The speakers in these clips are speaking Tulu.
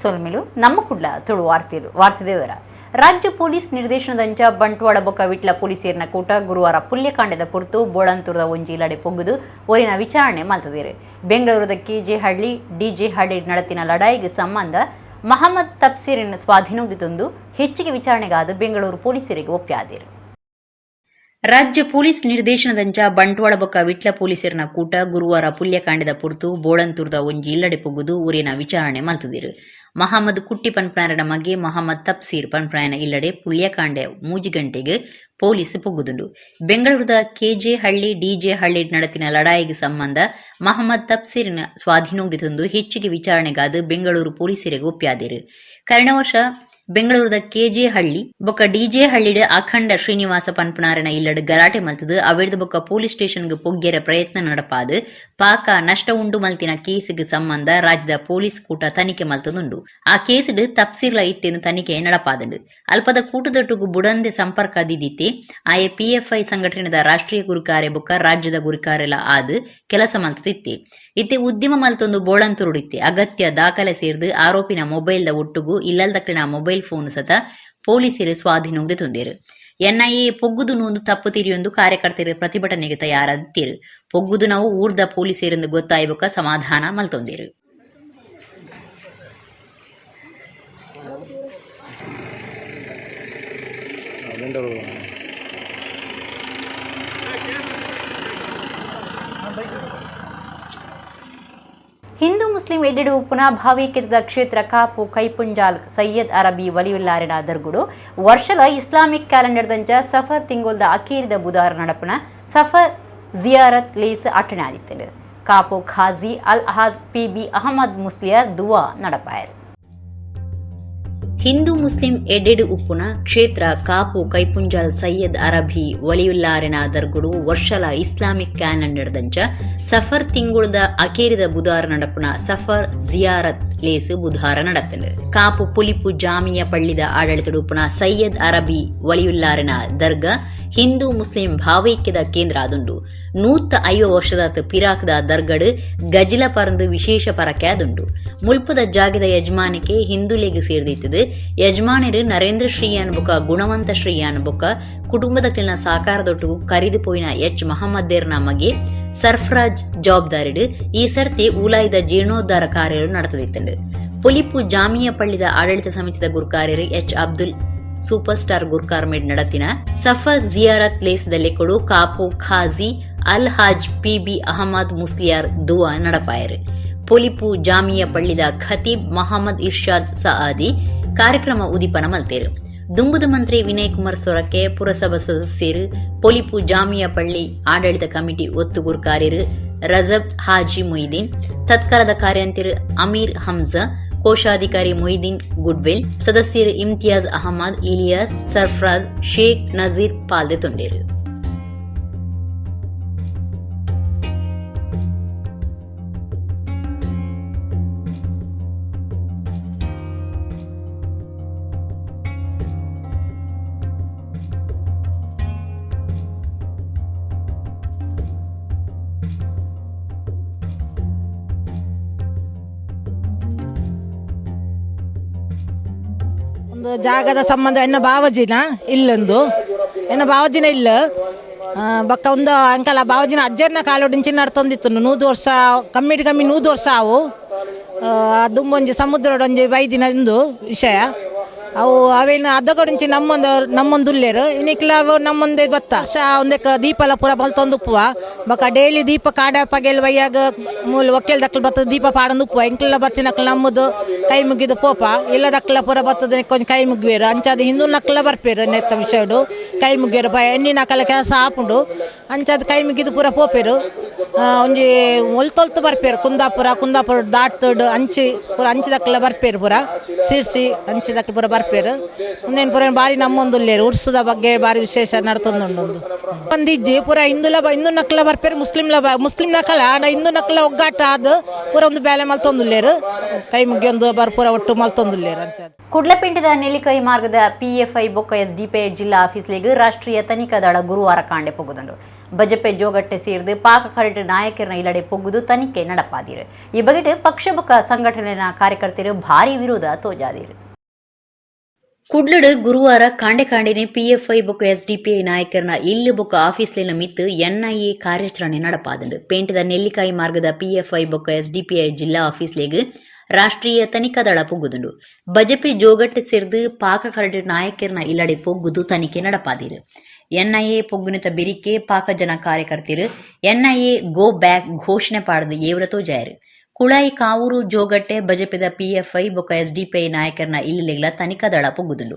ಸೊಲ್ಮೆಲು. ನಮ್ಮ ಕುಡ್ಲ ತುಳು ವಾರ್ತೆಲು. ವಾರ್ತೆದೇವರ ರಾಜ್ಯ ಪೊಲೀಸ್ ನಿರ್ದೇಶನದಂಚ ಬಂಟ್ವಾಳ ಬೊಕ್ಕ ವಿಟ್ಲ ಪೊಲೀಸೇರ್ನ ಕೂಟ ಗುರುವಾರ ಪುಲ್ಯಕಾಂಡೆದ ಪೊರ್ತು ಬೋಳಂತೂರದ ಒಂಜಿ ಇಲ್ಲಡೆ ಪೊಗ್ಗುದು ಒರಿನ ವಿಚಾರಣೆ ಮಲ್ತದೇರು. ಬೆಂಗಳೂರದ ಕೆಜೆ ಹಳ್ಳಿ, ಡಿಜೆ ಹಳ್ಳಿ ನಡತಿನ ಲಡಾಯಿಗೆ ಸಂಬಂಧ ಮಹಮ್ಮದ್ ತಪ್ಸೀರಿನ ಸ್ವಾಧೀನೋದಿತೊಂದು ಹೆಚ್ಚಿಗೆ ವಿಚಾರಣೆಗಾದ ಬೆಂಗಳೂರು ಪೊಲೀಸರಿಗೆ ಒಪ್ಪಾದಿರು. ರಾಜ್ಯ ಪೊಲೀಸ್ ನಿರ್ದೇಶನದಂಚ ಬಂಟ್ವಾಳ ಬೊಕ್ಕ ವಿಟ್ಲ ಪೊಲೀಸರ್ನ ಕೂಟ ಗುರುವಾರ ಪುಲ್ಯಕಾಂಡೆದ ಪೊರ್ತು ಬೋಳಂತೂರ್ದ ಒಂಜಿ ಇಲ್ಲಡೆ ಪೊಗ್ಗುದು ಊರಿನ ವಿಚಾರಣೆ ಮಲ್ತದಿರು. ಮಹಮ್ಮದ್ ಕುಟ್ಟಿ ಪನ್ಪನಾಯನ ಮಗೆ ಮಹಮ್ಮದ್ ತಪ್ಸೀರ್ ಪನ್ಪನಾಯನ ಇಲ್ಲಡೆ ಪುಲ್ಯಕಾಂಡೆ 3 ಗಂಟೆಗೆ ಪೊಲೀಸ್ ಪೊಗ್ಗುದುಂಡು. ಬೆಂಗಳೂರದ ಕೆಜೆ ಹಳ್ಳಿ, ಡಿಜೆ ಹಳ್ಳಿ ನಡತಿನ ಲಡಾಯಿಗೆ ಸಂಬಂಧ ಮಹಮ್ಮದ್ ತಪ್ಸೀರಿನ ಸ್ವಾಧೀನೋದಿತೊಂದು ಹೆಚ್ಚಿಗೆ ವಿಚಾರಣೆಗಾದ ಬೆಂಗಳೂರು ಪೊಲೀಸರಿಗೆ ಒಪ್ಪಾದಿರು. ಕರಿನ ವರ್ಷ ಬೆಂಗಳೂರದ ಕೆಜೆ ಹಳ್ಳಿ ಬೊಕ್ಕ ಡಿಜೆ ಹಳ್ಳಿಡ್ ಅಖಂಡ ಶ್ರೀನಿವಾಸ ಪನ್ಪನಾರನ ಇಲ್ಲಡ್ ಗಲಾಟೆ ಮಲ್ತದು ಅವೆರ್ದ್ ಬೊಕ್ಕ ಪೊಲೀಸ್ ಸ್ಟೇಷನ್ಗ್ ಪೊಗ್ಗೆರೆ ಪ್ರಯತ್ನ ನಡಪಾದ್ ಪಾಕ ನಷ್ಟ ಉಂಡು ಮಲ್ತಿನ ಕೇಸ್ಗ್ ಸಂಬಂಧ ರಾಜ್ಯದ ಪೊಲೀಸ್ ಕೂಟ ತನಿಖೆ ಮಲ್ತದುಂಡು. ಆ ಕೇಸ್ಡ್ ತಪ್ಸೀರ್ಲ ಇತ್ತೆಂದು ತನಿಖೆ ನಡಪಾದಂಡು. ಅಲ್ಪದ ಕೂಟದೊಟ್ಟುಗು ಬುಡಂದೆ ಸಂಪರ್ಕ ದಿದಿತ್ತೆ. ಆಯೆ ಪಿಎಫ್ಐ ಸಂಘಟನೆದ ರಾಷ್ಟ್ರೀಯ ಗುರುಕಾರೆ ಬೊಕ್ಕ ರಾಜ್ಯದ ಗುರುಕಾರೆಲ ಆದ್ ಕೆಲಸ ಮಲ್ತದಿತ್ತೆ. ಇತ್ತೆ ಉದ್ಯಮ ಮಲ್ತೊಂದು ಬೋಳಂತುರುಡಿತ್ತೆ. ಅಗತ್ಯ ದಾಖಲೆ ಸೇರ್ದು ಆರೋಪಿನ ಮೊಬೈಲ್ದ ಒಟ್ಟುಗು ಇಲ್ಲಲ್ದಕ್ಲಿನ ಮೊಬೈಲ್ ಫೋನ್ ಸತ ಪೊಲೀಸರು ಸ್ವಾಧೀನಕ್ಕೆ ತಂದೇರು. ಎನ್ಐಎ ಪೊಗ್ಗುದು ನೂಂದು ತಪ್ಪು ತಿರಿಯೊಂದು ಕಾರ್ಯಕರ್ತರು ಪ್ರತಿಭಟನೆಗೆ ತಯಾರಾದಿತ್ತೇರು. ಪೊಗ್ಗುದು ನಾವು ಊರ್ದ ಪೊಲೀಸರೆಂದು ಗೊತ್ತಾಯ್ಬೊಕ್ಕ ಸಮಾಧಾನ ಮಲ್ತೊಂದೇರು. ಹಿಂದೂ ಮುಸ್ಲಿಂ ಎಡ್ಡೆಡು ಪುನಃ ಭಾವೈಕ್ಯದ ಕ್ಷೇತ್ರ ಕಾಪು ಕೈಪುಂಜಾಲ್ ಸೈಯದ್ ಅರಬಿ ವಲಿಯುಲ್ಲಾರಿನ ದರ್ಗುಡು ವರ್ಷಲ ಇಸ್ಲಾಮಿಕ್ ಕ್ಯಾಲೆಂಡರ್ ದಂಚ ಸಫರ್ ತಿಂಗೊಲ್ದ ಅಕೀರಿದ ಬುಧಾರ ನಡಪುನ ಸಫರ್ ಜಿಯಾರತ್ ಲೇಸ್ ಅಟ್ಟಣೆ ಆದಿತ್ತಂಡು. ಕಾಪು ಖಾಜಿ ಅಲ್ ಹಾಜ್ ಪಿ ಬಿ ಅಹಮದ್ ಮುಸ್ಲಿಯಾರ್ ದುವಾ ನಡಪಾಯರು. ಹಿಂದೂ ಮುಸ್ಲಿಂ ಎಡೆಡು ಉಪ್ಪುನ ಕ್ಷೇತ್ರ ಕಾಪು ಕೈಪುಂಜಾಲ್ ಸೈಯದ್ ಅರಬಿ ವಲಿಯುಲ್ಲಾರಿನ ದರ್ಗುಡು ವರ್ಷಲ ಇಸ್ಲಾಮಿಕ್ ಕ್ಯಾಲೆಂಡರ್ ದಂಚ ಸಫರ್ ತಿಂಗುಳ್ದ ಅಕೇರಿದ ಬುಧಾರ ನಡಪುನ ಸಫರ್ ಜಿಯಾರತ್ ಲೇಸ್ ಬುಧಾರ ನಡತ್ತಂಡು. ಕಾಪು ಪುಲಿಪು ಜಾಮಿಯ ಪಳ್ಳಿದ ಆಡಳಿತಡು ಉಪ್ಪುನ ಸೈಯದ್ ಅರಬಿ ವಲಿಯುಲ್ಲಾರಿನ ದರ್ಗಾ ಹಿಂದೂ ಮುಸ್ಲಿಂ ಭಾವೈಕ್ಯದ ಕೇಂದ್ರ ಆದುಂಡು. 150 ವರ್ಷದ ಪಿರಾಕ್ದ ದರ್ಗಡು ಗಜಿಲ ಪರಂದು ವಿಶೇಷ ಪರಕೆ ಆದುಂಡು. ಮುಲ್ಪದ ಜಾಗದ ಯಜಮಾನಿಕೆ ಹಿಂದೂಲೆಗ್ ಸೇರ್ದಿತ್ತದು. ಯಜಮಾನರು ನರೇಂದ್ರ ಶ್ರೀಯಾನ್ ಬೊಕ ಗುಣವಂತ ಶ್ರೀಯಾನ್ ಬೊಕ ಕುಟುಂಬದ ಕಿಲ್ನ ಸಾಕಾರದೊಟ್ಟು ಕರಿದು ಪೋಯಿನ ಎಚ್ ಮಹಮ್ಮದ್ದೇರ್ನ ಮಗೆ ಸರ್ಫರಾಜ್ ಜವಾಬ್ದಾರಿಡು ಈ ಸರ್ತಿ ಉಲಾಯಿದ ಜೀರ್ಣೋದ್ಧಾರ ಕಾರ್ಯಗಳು ನಡೆತದಿತ್ತಂಡು. ಪೊಲಿಪು ಜಾಮಿಯ ಪಳ್ಳಿದ ಆಡಳಿತ ಸಮಿತಿದ ಗುರುಕಾರ್ಯರು H Abdul super star ಗುರ್ಕಾರ್ ಮೇಡ್ ನಡತಿನ ಸಫರ್ ಜಿಯಾರತ್ ಲೇಸ್ದಲ್ಲಿ ಕೊಡು ಕಾಪು ಖಾಜಿ ಅಲ್ ಹಾಜ್ ಪಿ ಬಿ ಅಹಮದ್ ಮುಸ್ಲಿಯಾರ್ ದುವಾ ನಡಪಾಯರು. ಪೊಲಿಪು ಜಾಮಿಯ ಪಳ್ಳಿದ ಖತೀಬ್ ಮಹಮ್ಮದ್ ಇರ್ಷಾದ್ ಸಆದಿ ಕಾರ್ಯಕ್ರಮ ಉದಿಪನ ಮಲ್ತೇರು. ದುಂಬುದ ಮಂತ್ರಿ ವಿನಯ್ ಕುಮಾರ್ ಸೊರಕೆ, ಪುರಸಭಾ ಸದಸ್ಯರು, ಪೊಲಿಪು ಜಾಮಿಯ ಪಳ್ಳಿ ಆಡಳಿತ ಕಮಿಟಿ ಒತ್ತು ಗುರ್ಕಾರ್ಯರು ರಜಬ್ ಹಾಜಿ ಮೊಯ್ದೀನ್, ತತ್ಕಾಲದ ಕಾರ್ಯಂತಿರು ಅಮೀರ್ ಹಮ್ಜಾ, ಕೋಶಾಧಿಕಾರಿ ಮೊಯ್ದೀನ್ ಗುಡ್ವಿಲ್, ಸದಸ್ಯರು ಇಮ್ತಿಯಾಜ್ ಅಹಮದ್, ಇಲಿಯಾಸ್, ಸರ್ಫರಾಜ್, ಶೇಖ್ ನಜೀರ್ ಪಾಲ್ದೆ ತೊಂಡೇರು. ಒಂದು ಜಾಗದ ಸಂಬಂಧ ಎನ್ನ ಬಾವಜಿನ ಇಲ್ಲೊಂದು ಎನ್ನ ಬಾವಜಿನ ಇಲ್ಲ ಬಕ್ಕ ಒಂದು ಅಂಕಲ ಬಾವಜಿನ ಅಜ್ಜರ್ನ ಕಾಲೊಡಿಂಚಿ ನಡ್ತೊಂದಿತ್ತು. 100 ವರ್ಷ ಕಮ್ಮಿಡ್ ಕಮ್ಮಿ 100 ವರ್ಷ ಅವು. ದುಂಬೊಂಜಿ ಸಮುದ್ರಡೊಂಜಿ ಬೈದಿನ ಒಂದು ವಿಷಯ ಅವು. ಅವೇನು ಅದಕೊಡಿಂಚಿ ನಮ್ಮೊಂದು ನಮ್ಮೊಂದು ಉಲ್ಲೇರು ಇನಿಕ್ಲ ಅವು ನಮ್ಮೊಂದೇ ಬತ್ತ ವರ್ಷ ಒಂದಕ್ಕೆ ದೀಪಲ ಪೂರ ಬಲ್ತೊಂದು ಉಪ್ಪುವ. ಬೊಕ ಡೈಲಿ ದೀಪ ಕಾಡ ಪಗೆಲ್ ಬಯ್ಯಾಗ ಮೂಲ ಒಕ್ಕೆಲ್ ದಕ್ಲು ಬತ್ತದ ದೀಪ ಪಾಡೊಂದು ಉಪ್ಪುವ. ಎಂಕ್ಲ ಬತ್ತಿನಕ್ಲು ನಮ್ಮದು ಕೈ ಮುಗಿದು ಪೋಪ ಇಲ್ಲ ದಕ್ಲ ಪೂರ ಬತ್ತದ ಕೊಂಚ ಕೈ ಮುಗಿವೇರು. ಅಂಚಾದ ಹಿಂದೂ ನಕ್ಲ ಬರ್ಪೇರು ನೆತ್ತ ವಿಷಯಡು ಕೈ ಮುಗಿಯರು ಪಯ ಎಣ್ಣಿನ ಕಲ ಕೆಲಸ ಆಪುಂಡು. ಅಂಚಾದ ಕೈ ಮುಗಿದು ಪೂರ ಪೋಪೇರು. ಒಂಜಿ ಒಲ್ತೊಲ್ತು ಬರ್ಪೇರು. ಕುಂದಾಪುರ ಕುಂದಾಪುರ ದಾಟ್ತುಡು ಅಂಚಿ ಪೂರ ಅಂಚಿ ದಕ್ಲ ಬರ್ಪೇರು. ಪೂರ ಸಿರ್ಸಿ ಅಂಚಿ ದಕ್ಲ ಪೂರ ಬರ್ಪೇರು. ಮುಂದೇನು ಪೂರ ಬಾರಿ ನಮ್ಮೊಂದು ಉಲ್ಲೇರು. ಉರ್ಸುದ ಬಗ್ಗೆ ಬಾರಿ ವಿಶೇಷ ನಡ್ತೊಂದುಂಡು. ಒಂದು ಒಂದಿಜ್ಜಿ ಪೂರ ಹಿಂದೂಲ ಹಿಂದೂ ನಕ್ಲ ಬರ್ಪೇರು, ಮುಸ್ಲಿಂಲ ಮುಸ್ಲಿಂ ನಕಲ ಆಂಡ ಹಿಂದೂ ನಕ್ಲ ಒಗ್ಗಾಟ ಆದ್ ಪೂರ ಒಂದು ಬೇಲೆ ಮಲ್ತೊಂದುಲ್ಲೇರು. ಕೈ ಮುಗಿಯೊಂದು ಬರ್ ಪೂರ ಒಟ್ಟು ಮಲ್ತೊಂದುಲ್ಲೇರು ಅಂಚ. ಕುಡ್ಲಪೇಂಟೆದ ನೆಲ್ಲಿಕೈ ಮಾರ್ಗದ ಪಿಎಫ್ಐ ಬೊಕ್ಕ ಎಸ್ಡಿಪಿಐ ಜಿಲ್ಲಾ ಆಫೀಸ್ಲೆಗ್ ರಾಷ್ಟ್ರೀಯ ತನಿಖಾ ದಳ ಗುರುವಾರ ಕಾಂಡೆ ಪೊಗುದುಂಡು. Bajpe Jogatte ಸೇರ್ದು ಪಾಕ ಕರಡು ನಾಯಕರನ್ನ ಇಲ್ಲಡೆ ಪೊಗ್ಗುದು ತನಿಖೆ ನಡಪಾದಿರು. ಈ ಬಗೆಟ್ ಪಕ್ಷ ಬೊಕ್ಕ ಸಂಘಟನೆಯ ಕಾರ್ಯಕರ್ತರು ಭಾರಿ ವಿರೋಧ ತೋಜಾದಿರು. ಕುಡ್ಲಡು ಗುರುವಾರ ಕಾಂಡೆ ಕಾಂಡೆನೆ ಪಿಎಫ್ಐ ಬೊಕ್ಕ ಎಸ್ಡಿಪಿಐ ನಾಯಕರನ ಇಲ್ಲು ಬೊಕ್ಕ ಆಫೀಸ್ಲಿನ ಮಿತ್ತು ಎನ್ಐಎ ಕಾರ್ಯಾಚರಣೆ ನಡಪಾದಂಡು. ಪೇಂಟದ ನೆಲ್ಲಿಕಾಯಿ ಮಾರ್ಗದ ಪಿಎಫ್ಐ ಬೊಕ್ಕ ಎಸ್ಡಿಪಿಐ ಜಿಲ್ಲಾ ಆಫೀಸ್ಲೆಗ್ ರಾಷ್ಟ್ರೀಯ ತನಿಖಾ ದಳ ಪೊಗ್ಗುದುಂಡು. ಬಜಪೆ ಜೋಗಟ್ಟೆ ಸೇರ್ದು ಪಾಕ ಕರಡು ನಾಯಕರನ ಇಲ್ಲಡೆ ಪೊಗ್ಗುದು ತನಿಖೆ ನಡಪಾದಿರು. ಎನ್ಐಎ ಪೊಗ್ಗುನಿತ ಬೆರಿಕೆ ಪಾಕ ಜನ ಕಾರ್ಯಕರ್ತರು NIA go back ಘೋಷಣೆ ಪಾಡದು ಏವ್ರ ತೋಜಾಯರು. ಕುಳಾಯಿ ಕಾವೂರು ಜೋಗಟ್ಟೆ ಬಜಪೆದ ಪಿಎಫ್ಐ ಬೊಕ್ಕ ಎಸ್ಡಿಪಿಐ ನಾಯಕರನ ಇಲ್ಲುಲೆಗ್ಲ ತನಿಖಾ ದಳ ಪೊಗ್ಗುದುಂಡು.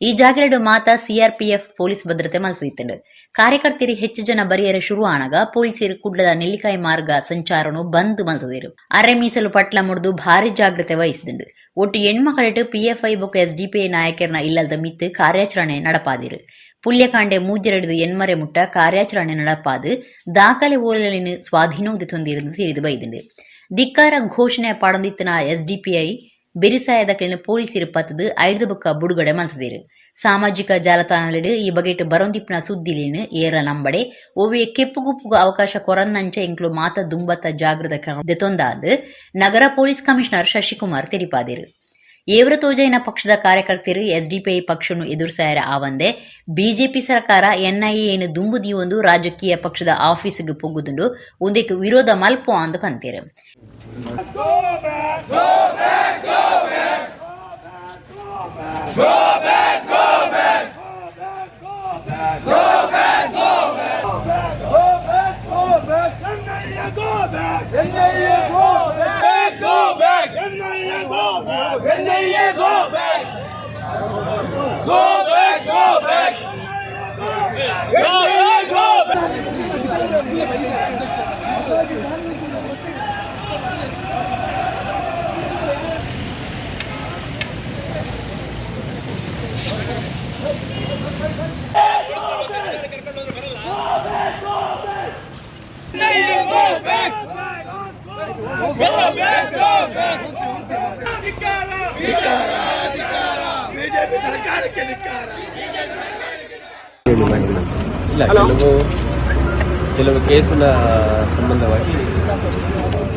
ಈ ಜಾಗೆರಡು ಮಾತ ಸಿಆರ್ಪಿಎಫ್ ಪೊಲೀಸ್ ಭದ್ರತೆ ಮಲ್ತಿತ್ತುಂಡು. ಕಾರ್ಯಕರ್ತರು ಹೆಚ್ಚು ಜನ ಬರಿಯರೆ ಶುರು ಆನಗ ಪೊಲೀಸರು ಕುಡ್ಲದ ನೆಲ್ಲಿಕಾಯಿ ಮಾರ್ಗ ಸಂಚಾರನು ಬಂದ್ ಮಲ್ತದಿರು. ಅರೆ ಮೀಸಲು ಪಟ್ಲ ಮುಡ್ದು ಭಾರಿ ಜಾಗ್ರತೆ ವಹಿಸಿದುಂಡು. ಒಟ್ಟು ಹೆಣ್ಮಕ್ಕಳಿಟ್ಟು ಪಿಎಫ್ಐ ಬೊಕ್ಕ ಎಸ್ಡಿಪಿಐ ನಾಯಕರನ ಇಲ್ಲದ ಮಿತ್ತು ಕಾರ್ಯಾಚರಣೆ ನಡಪಾದಿರು. ಪುಲ್ಯಕಾಂಡೆ ಮೂಜರೆಡ್ದು ಎನ್ಮರೆ ಮುಟ್ಟ ಕಾರ್ಯಾಚರಣೆ ನಡಪಾದು ದಾಖಲೆ ಓಲಲಿನ ಸ್ವಾಧೀನೋದಿ ತೊಂದಿருந்து ತಿಳಿದು ಬೈದುಂಡು. ಧಿಕ್ಕಾರ ಘೋಷಣೆ ಪಾಡೊಂದಿತ್ತಿನ ಎಸ್ಡಿಪಿಐ ಬೆರಿಸಾಯದಕ್ಲೆನ್ ಪೊಲೀಸರು ಪತ್ತದು ಐದು ಬೊಕ್ಕ ಬುಡುಗಡೆ ಮಲ್ತದಿರು. ಸಾಮಾಜಿಕ ಜಾಲತಾಣಲೆಡ್ ಈ ಬಗೆಟ್ ಬರೊಂದಿಪ್ಪುನ ಸುದ್ದಿಲೆನ್ ಏರ ನಂಬಡೆ ಒವ್ವೆ ಕೆಪ್ಪುಗುಪ್ಪುಗು ಅವಕಾಶ ಕೊರಂದಂಚ ಎಂಕ್ಲು ಮಾತ ದುಂಬತ್ತ ಜಾಗೃತ ದೆತೊಂದಾದ್ ನಗರ ಪೊಲೀಸ್ ಕಮಿಷನರ್ ಶಶಿಕುಮಾರ್ ತೆರಿಪಾದಿರು. ಏವ್ರ ತೋಜೈನ ಪಕ್ಷದ ಕಾರ್ಯಕರ್ತರು ಎಸ್ಡಿಪಿಐ ಪಕ್ಷನು ಎದುರಿಸಾಯರ ಆವಂದೆ ಬಿಜೆಪಿ ಸರ್ಕಾರ ಎನ್ಐಎ ದುಂಬು ದೀವೊಂದು ರಾಜಕೀಯ ಪಕ್ಷದ ಆಫೀಸ್ಗೆ ಪೊಗ್ಗುದುಂಡು, ಉಂದೆಕ್ ವಿರೋಧ ಮಲ್ಪೊ ಅಂದ್ ಪಂತೇರು. Go back! Go back! Go back! Go back! Go back! Go back! Go back! Go back! Go back! Go back! NIA go back! NIA go back! Go back! NIA go back! NIA go back! Go back! Go back! NIA go back! NIA go back! Go back! Go back! ಧಿಕ್ಕಾರ! BJP ಸರ್ಕಾರಕ್ಕೆ ಧಿಕ್ಕಾರ! ಇಲ್ಲ, ಕೆಲವು ಕೆಲವು ಕೇಸಿನ ಸಂಬಂಧವಾಗಿ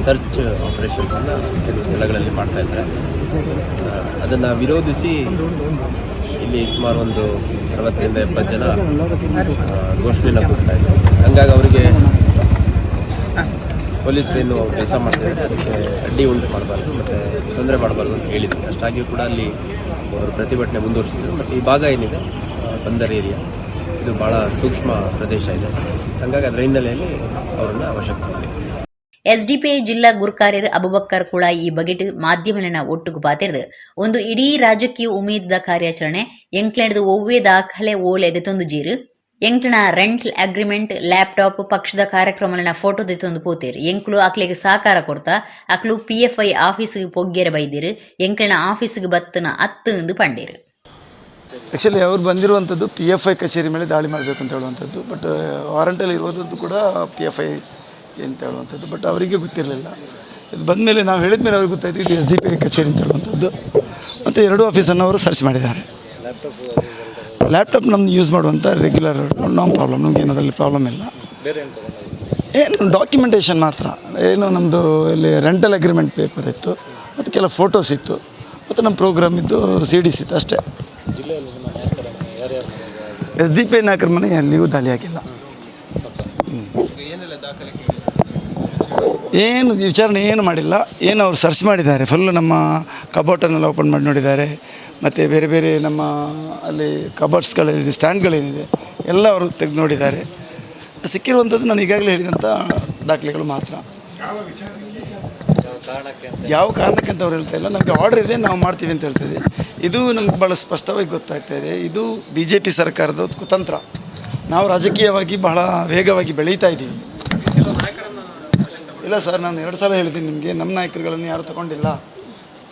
search operations ಅನ್ನು ಕೆಲವು ಸ್ಥಳಗಳಲ್ಲಿ ಮಾಡ್ತಾ ಇದ್ದಾರೆ. ಅದನ್ನು ವಿರೋಧಿಸಿ ಇಲ್ಲಿ ಸುಮಾರು ಒಂದು 60ರಿಂದ 70 ಜನ ಘೋಷಣೆಯನ್ನು ಕೂಗ್ತಾ ಇದ್ದಾರೆ. ಹಂಗಾಗಿ ಅವರಿಗೆ ಪೊಲೀಸರು ಏನು ಕೆಲಸ ಮಾಡ್ತಾ ಇದ್ದಾರೆ, ಅದಕ್ಕೆ ಅಡ್ಡಿ ಉಂಟು ಮಾಡಬಾರ್ದು ಮತ್ತು ತೊಂದರೆ ಮಾಡಬಾರ್ದು ಅಂತ ಹೇಳಿದ್ವಿ. ಅಷ್ಟಾಗಿಯೂ ಕೂಡ ಅಲ್ಲಿ ಅವರು ಪ್ರತಿಭಟನೆ ಮುಂದುವರಿಸಿದ್ರು. ಮತ್ತು ಈ ಭಾಗ ಏನಿದೆ, ಬಂದರ್ ಏರಿಯಾ, ಇದು ಭಾಳ ಸೂಕ್ಷ್ಮ ಪ್ರದೇಶ ಇದೆ. ಹಾಗಾಗಿ ಅದರ ಹಿನ್ನೆಲೆಯಲ್ಲಿ ಅವರನ್ನು ಅವಶ್ಯಕತೆ ಇದೆ. ಎಸ್ಡಿಪಿಐ ಜಿಲ್ಲಾ ಗುರ್ಕಾರ್ಯರ್ ಅಬುಬಕ್ಕರ್ ಕೂಡ ಈ ಬಗೆಟ್ ಮಾಧ್ಯಮಲೆನ ಒಟ್ಟುಗು ಪಾತೆರ್ದು, ಒಂದು ಇಡೀ ರಾಜಕೀಯ ಉಮೇದದ ಕಾರ್ಯಾಚರಣೆ, ಎಂಕ್ಲೆಡ್ದು ಒವ್ವೆ ದಾಖಲೆ ಓಲೆ ದೆತೊಂದು ಜೀರು, ಎಂಕ್ಲನ rental agreement, laptop, ಪಕ್ಷದ ಕಾರ್ಯಕ್ರಮಲೆನ ಫೋಟೋ ದೆತೊಂದು ಪೋತೇರು. ಎಂಕ್ಲು ಅಕ್ಲೆಗ್ ಸಹಕಾರ ಕೊರ್ತ, ಅಕ್ಲು ಪಿಎಫ್ಐ ಆಫೀಸ್ಗೆ ಪೊಗ್ಗೆರೆ ಬೈದಿರು, ಎಂಕ್ಲೆನ ಆಫೀಸ್ಗೆ ಬತ್ತನ ಅತ್ತು ಎಂದು ಪಂಡೇರು. ಆ್ಯಕ್ಚುಲಿ ಅವ್ರು ಬಂದಿರುವಂಥದ್ದು ಪಿಎಫ್ಐ ಕಚೇರಿ ಮೇಲೆ ದಾಳಿ ಮಾಡಬೇಕು ಅಂತ ಹೇಳುವಂಥದ್ದು. ಬಟ್ ವಾರಂಟಲ್ಲಿ ಇರುವಂಥದ್ದು ಕೂಡ ಪಿಎಫ್ಐ ಅಂತ ಹೇಳುವಂಥದ್ದು. ಬಟ್ ಅವರಿಗೆ ಗೊತ್ತಿರಲಿಲ್ಲ. ಇದು ಬಂದ ಮೇಲೆ, ನಾವು ಹೇಳಿದ ಮೇಲೆ ಅವ್ರಿಗೆ ಗೊತ್ತಾಯಿತು, ಇದು ಎಸ್ಡಿಪಿಐ ಕಚೇರಿ ಅಂತ ಹೇಳುವಂಥದ್ದು. ಮತ್ತು ಎರಡೂ ಆಫೀಸನ್ನು ಅವರು ಸರ್ಚ್ ಮಾಡಿದ್ದಾರೆ. ಲ್ಯಾಪ್ಟಾಪ್ ನಮ್ದು ಯೂಸ್ ಮಾಡುವಂಥ regular, no problem. ನಮ್ಗೆ ಏನದರಲ್ಲಿ ಪ್ರಾಬ್ಲಮ್ ಇಲ್ಲ. ಏನು ಡಾಕ್ಯುಮೆಂಟೇಷನ್ ಮಾತ್ರ. ಏನು ನಮ್ಮದು ಇಲ್ಲಿ rental agreement paper ಇತ್ತು ಮತ್ತು ಕೆಲವು ಫೋಟೋಸ್ ಇತ್ತು ಮತ್ತು ನಮ್ಮ ಪ್ರೋಗ್ರಾಮ್ ಇದ್ದು ಸಿಡಿಸ್ ಇತ್ತು, ಅಷ್ಟೇ. ಎಸ್ಡಿಪಿಐ ನಾಯಕರ ಮನೆ ಎಲ್ಲಿಯೂ ದಾಳಿ ಆಗಿಲ್ಲ. ಏನು ವಿಚಾರಣೆ ಏನು ಮಾಡಿಲ್ಲ. ಏನು ಅವ್ರು ಸರ್ಚ್ ಮಾಡಿದ್ದಾರೆ, ಫುಲ್ಲು ನಮ್ಮ ಕಬೋಟನ್ನೆಲ್ಲ ಓಪನ್ ಮಾಡಿ ನೋಡಿದ್ದಾರೆ. ಮತ್ತು ಬೇರೆ ಬೇರೆ ನಮ್ಮ ಅಲ್ಲಿ ಕಬೋರ್ಡ್ಸ್ಗಳೇನಿದೆ, ಸ್ಟ್ಯಾಂಡ್ಗಳೇನಿದೆ, ಎಲ್ಲ ಅವರು ತೆಗೆದು ನೋಡಿದ್ದಾರೆ. ಸಿಕ್ಕಿರುವಂಥದ್ದು ನಾನು ಈಗಾಗಲೇ ಹೇಳಿದಂಥ ದಾಖಲೆಗಳು ಮಾತ್ರ. ಯಾವ ಕಾರಣಕ್ಕೆ ಅಂತ ಅವ್ರು ಹೇಳ್ತಾ ಇಲ್ಲ. ನಮಗೆ ಆರ್ಡರ್ ಇದೆ, ನಾವು ಮಾಡ್ತೀವಿ ಅಂತ ಹೇಳ್ತಾ ಇದೆ. ಇದು ನಮ್ಗೆ ಭಾಳ ಸ್ಪಷ್ಟವಾಗಿ ಗೊತ್ತಾಗ್ತಾ ಇದೆ, ಇದು ಬಿಜೆಪಿ ಸರ್ಕಾರದ ಕುತಂತ್ರ. ನಾವು ರಾಜಕೀಯವಾಗಿ ಬಹಳ ವೇಗವಾಗಿ ಬೆಳೀತಾ ಇದ್ದೀವಿ. ಇಲ್ಲ ಸರ್, ನಾನು 2 ಸಲ ಹೇಳಿದ್ದೀನಿ ನಿಮಗೆ, ನಮ್ಮ ನಾಯಕರುಗಳನ್ನು ಯಾರೂ ತಗೊಂಡಿಲ್ಲ.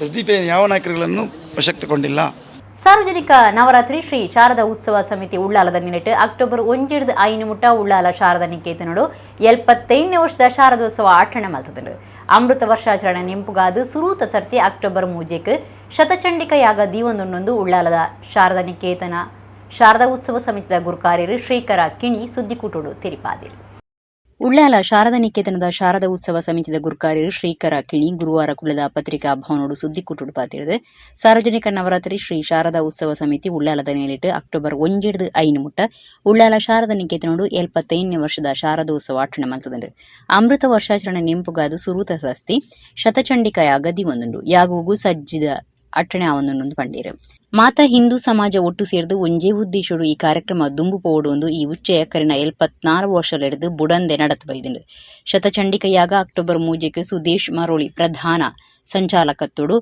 ಎಸ್ಡಿಪಿಐ ಯಾವ ನಾಯಕರುಗಳನ್ನು ವಶಕ್ಕೆ ತಗೊಂಡಿಲ್ಲ. ಸಾರ್ವಜನಿಕ ನವರಾತ್ರಿ ಶ್ರೀ ಶಾರದಾ ಉತ್ಸವ ಸಮಿತಿ ಉಳ್ಳಾಲದ ನಿನೆಟ್ ಅಕ್ಟೋಬರ್ 1 5 ಮುಟ್ಟ ಉಳ್ಳಾಲ ಶಾರದಾ ನಿಕೇತನಡು 75ನೇ ವರ್ಷದ ಶಾರದೋತ್ಸವ ಆಚರಣೆ ಮಲ್ತದುಂಡು. ಅಮೃತ ವರ್ಷಾಚರಣೆ ನೆಂಪುಗಾದು ಸುರೂತ ಸರ್ತಿ ಅಕ್ಟೋಬರ್ 3ಕ್ಕೆ ಶತಚಂಡಿಕ ಯಾಗ ದೀವೊಂದೊಂದು ಉಳ್ಳಾಲದ ಶಾರದಾ ನಿಕೇತನ ಶಾರದಾ ಉತ್ಸವ ಸಮಿತಿದ ಗುರುಕಾರ್ಯರು ಶ್ರೀಕರ ಕಿಣಿ ಸುದ್ದಿಕೂಟೋಡು ತೆರಿಪಾದಿರು. Ullal Sharada ನಿಕೇತನದ ಶಾರದಾ ಉತ್ಸವ ಸಮಿತಿದ ಗುರ್ಕಾರ್ಯರು ಶ್ರೀಕರ ಕಿಣಿ ಗುರುವಾರ ಕುಳ್ಳದ ಪತ್ರಿಕಾ ಭವನೋಡು ಸುದ್ದಿ ಕುಟ್ಟುಡು ಪಾತಿರದು. ಸಾರ್ವಜನಿಕ ನವರಾತ್ರಿ ಶ್ರೀ ಶಾರದಾ ಉತ್ಸವ ಸಮಿತಿ ಉಳ್ಳಾಲದ ನೇಲಿಟ್ಟು ಅಕ್ಟೋಬರ್ 1 5 ಮುಟ್ಟ ಉಳ್ಳಾಲ ಶಾರದಾ ನಿಕೇತನೋಡು 75ನೇ ವರ್ಷದ ಶಾರದೋತ್ಸವ ಆಚರಣೆ ಮಲ್ತದಂಡು. ಅಮೃತ ವರ್ಷಾಚರಣೆ ನೆಂಪುಗಾದು ಸುರೂತ ಸಸ್ತಿ ಶತಚಂಡಿಕಾ ಯಾಗ ದಿವೊಂದುಂಡು. ಯಾಗುಗು ಸಜ್ಜಿದ ಅಟ್ಟಣೆ ಆವೊಂದುಂಡು ಪಂಡೀರು. ಮಾತ ಹಿಂದೂ ಸಮಾಜ ಒಟ್ಟು ಸೇರ್ದು ಒಂಜೇ ಉದ್ದೇಶೋಡು ಈ ಕಾರ್ಯಕ್ರಮ ದುಂಬು ಪೋವೊಡು ಒಂದು ಈ ಉಚ್ಚಯ ಕರಿನ 74 ವರ್ಷಲೆಡ್ದು ಬುಡಂದೆ ನಡತ್ ಬೈದುಂಡು. ಶತಚಂಡಿಕ ಯಾಗ ಅಕ್ಟೋಬರ್ 3ಕ್ಕೆ ಸುದೇಶ್ ಮರೋಳಿ ಪ್ರಧಾನ ಸಂಚಾಲಕತ್ತೋಡು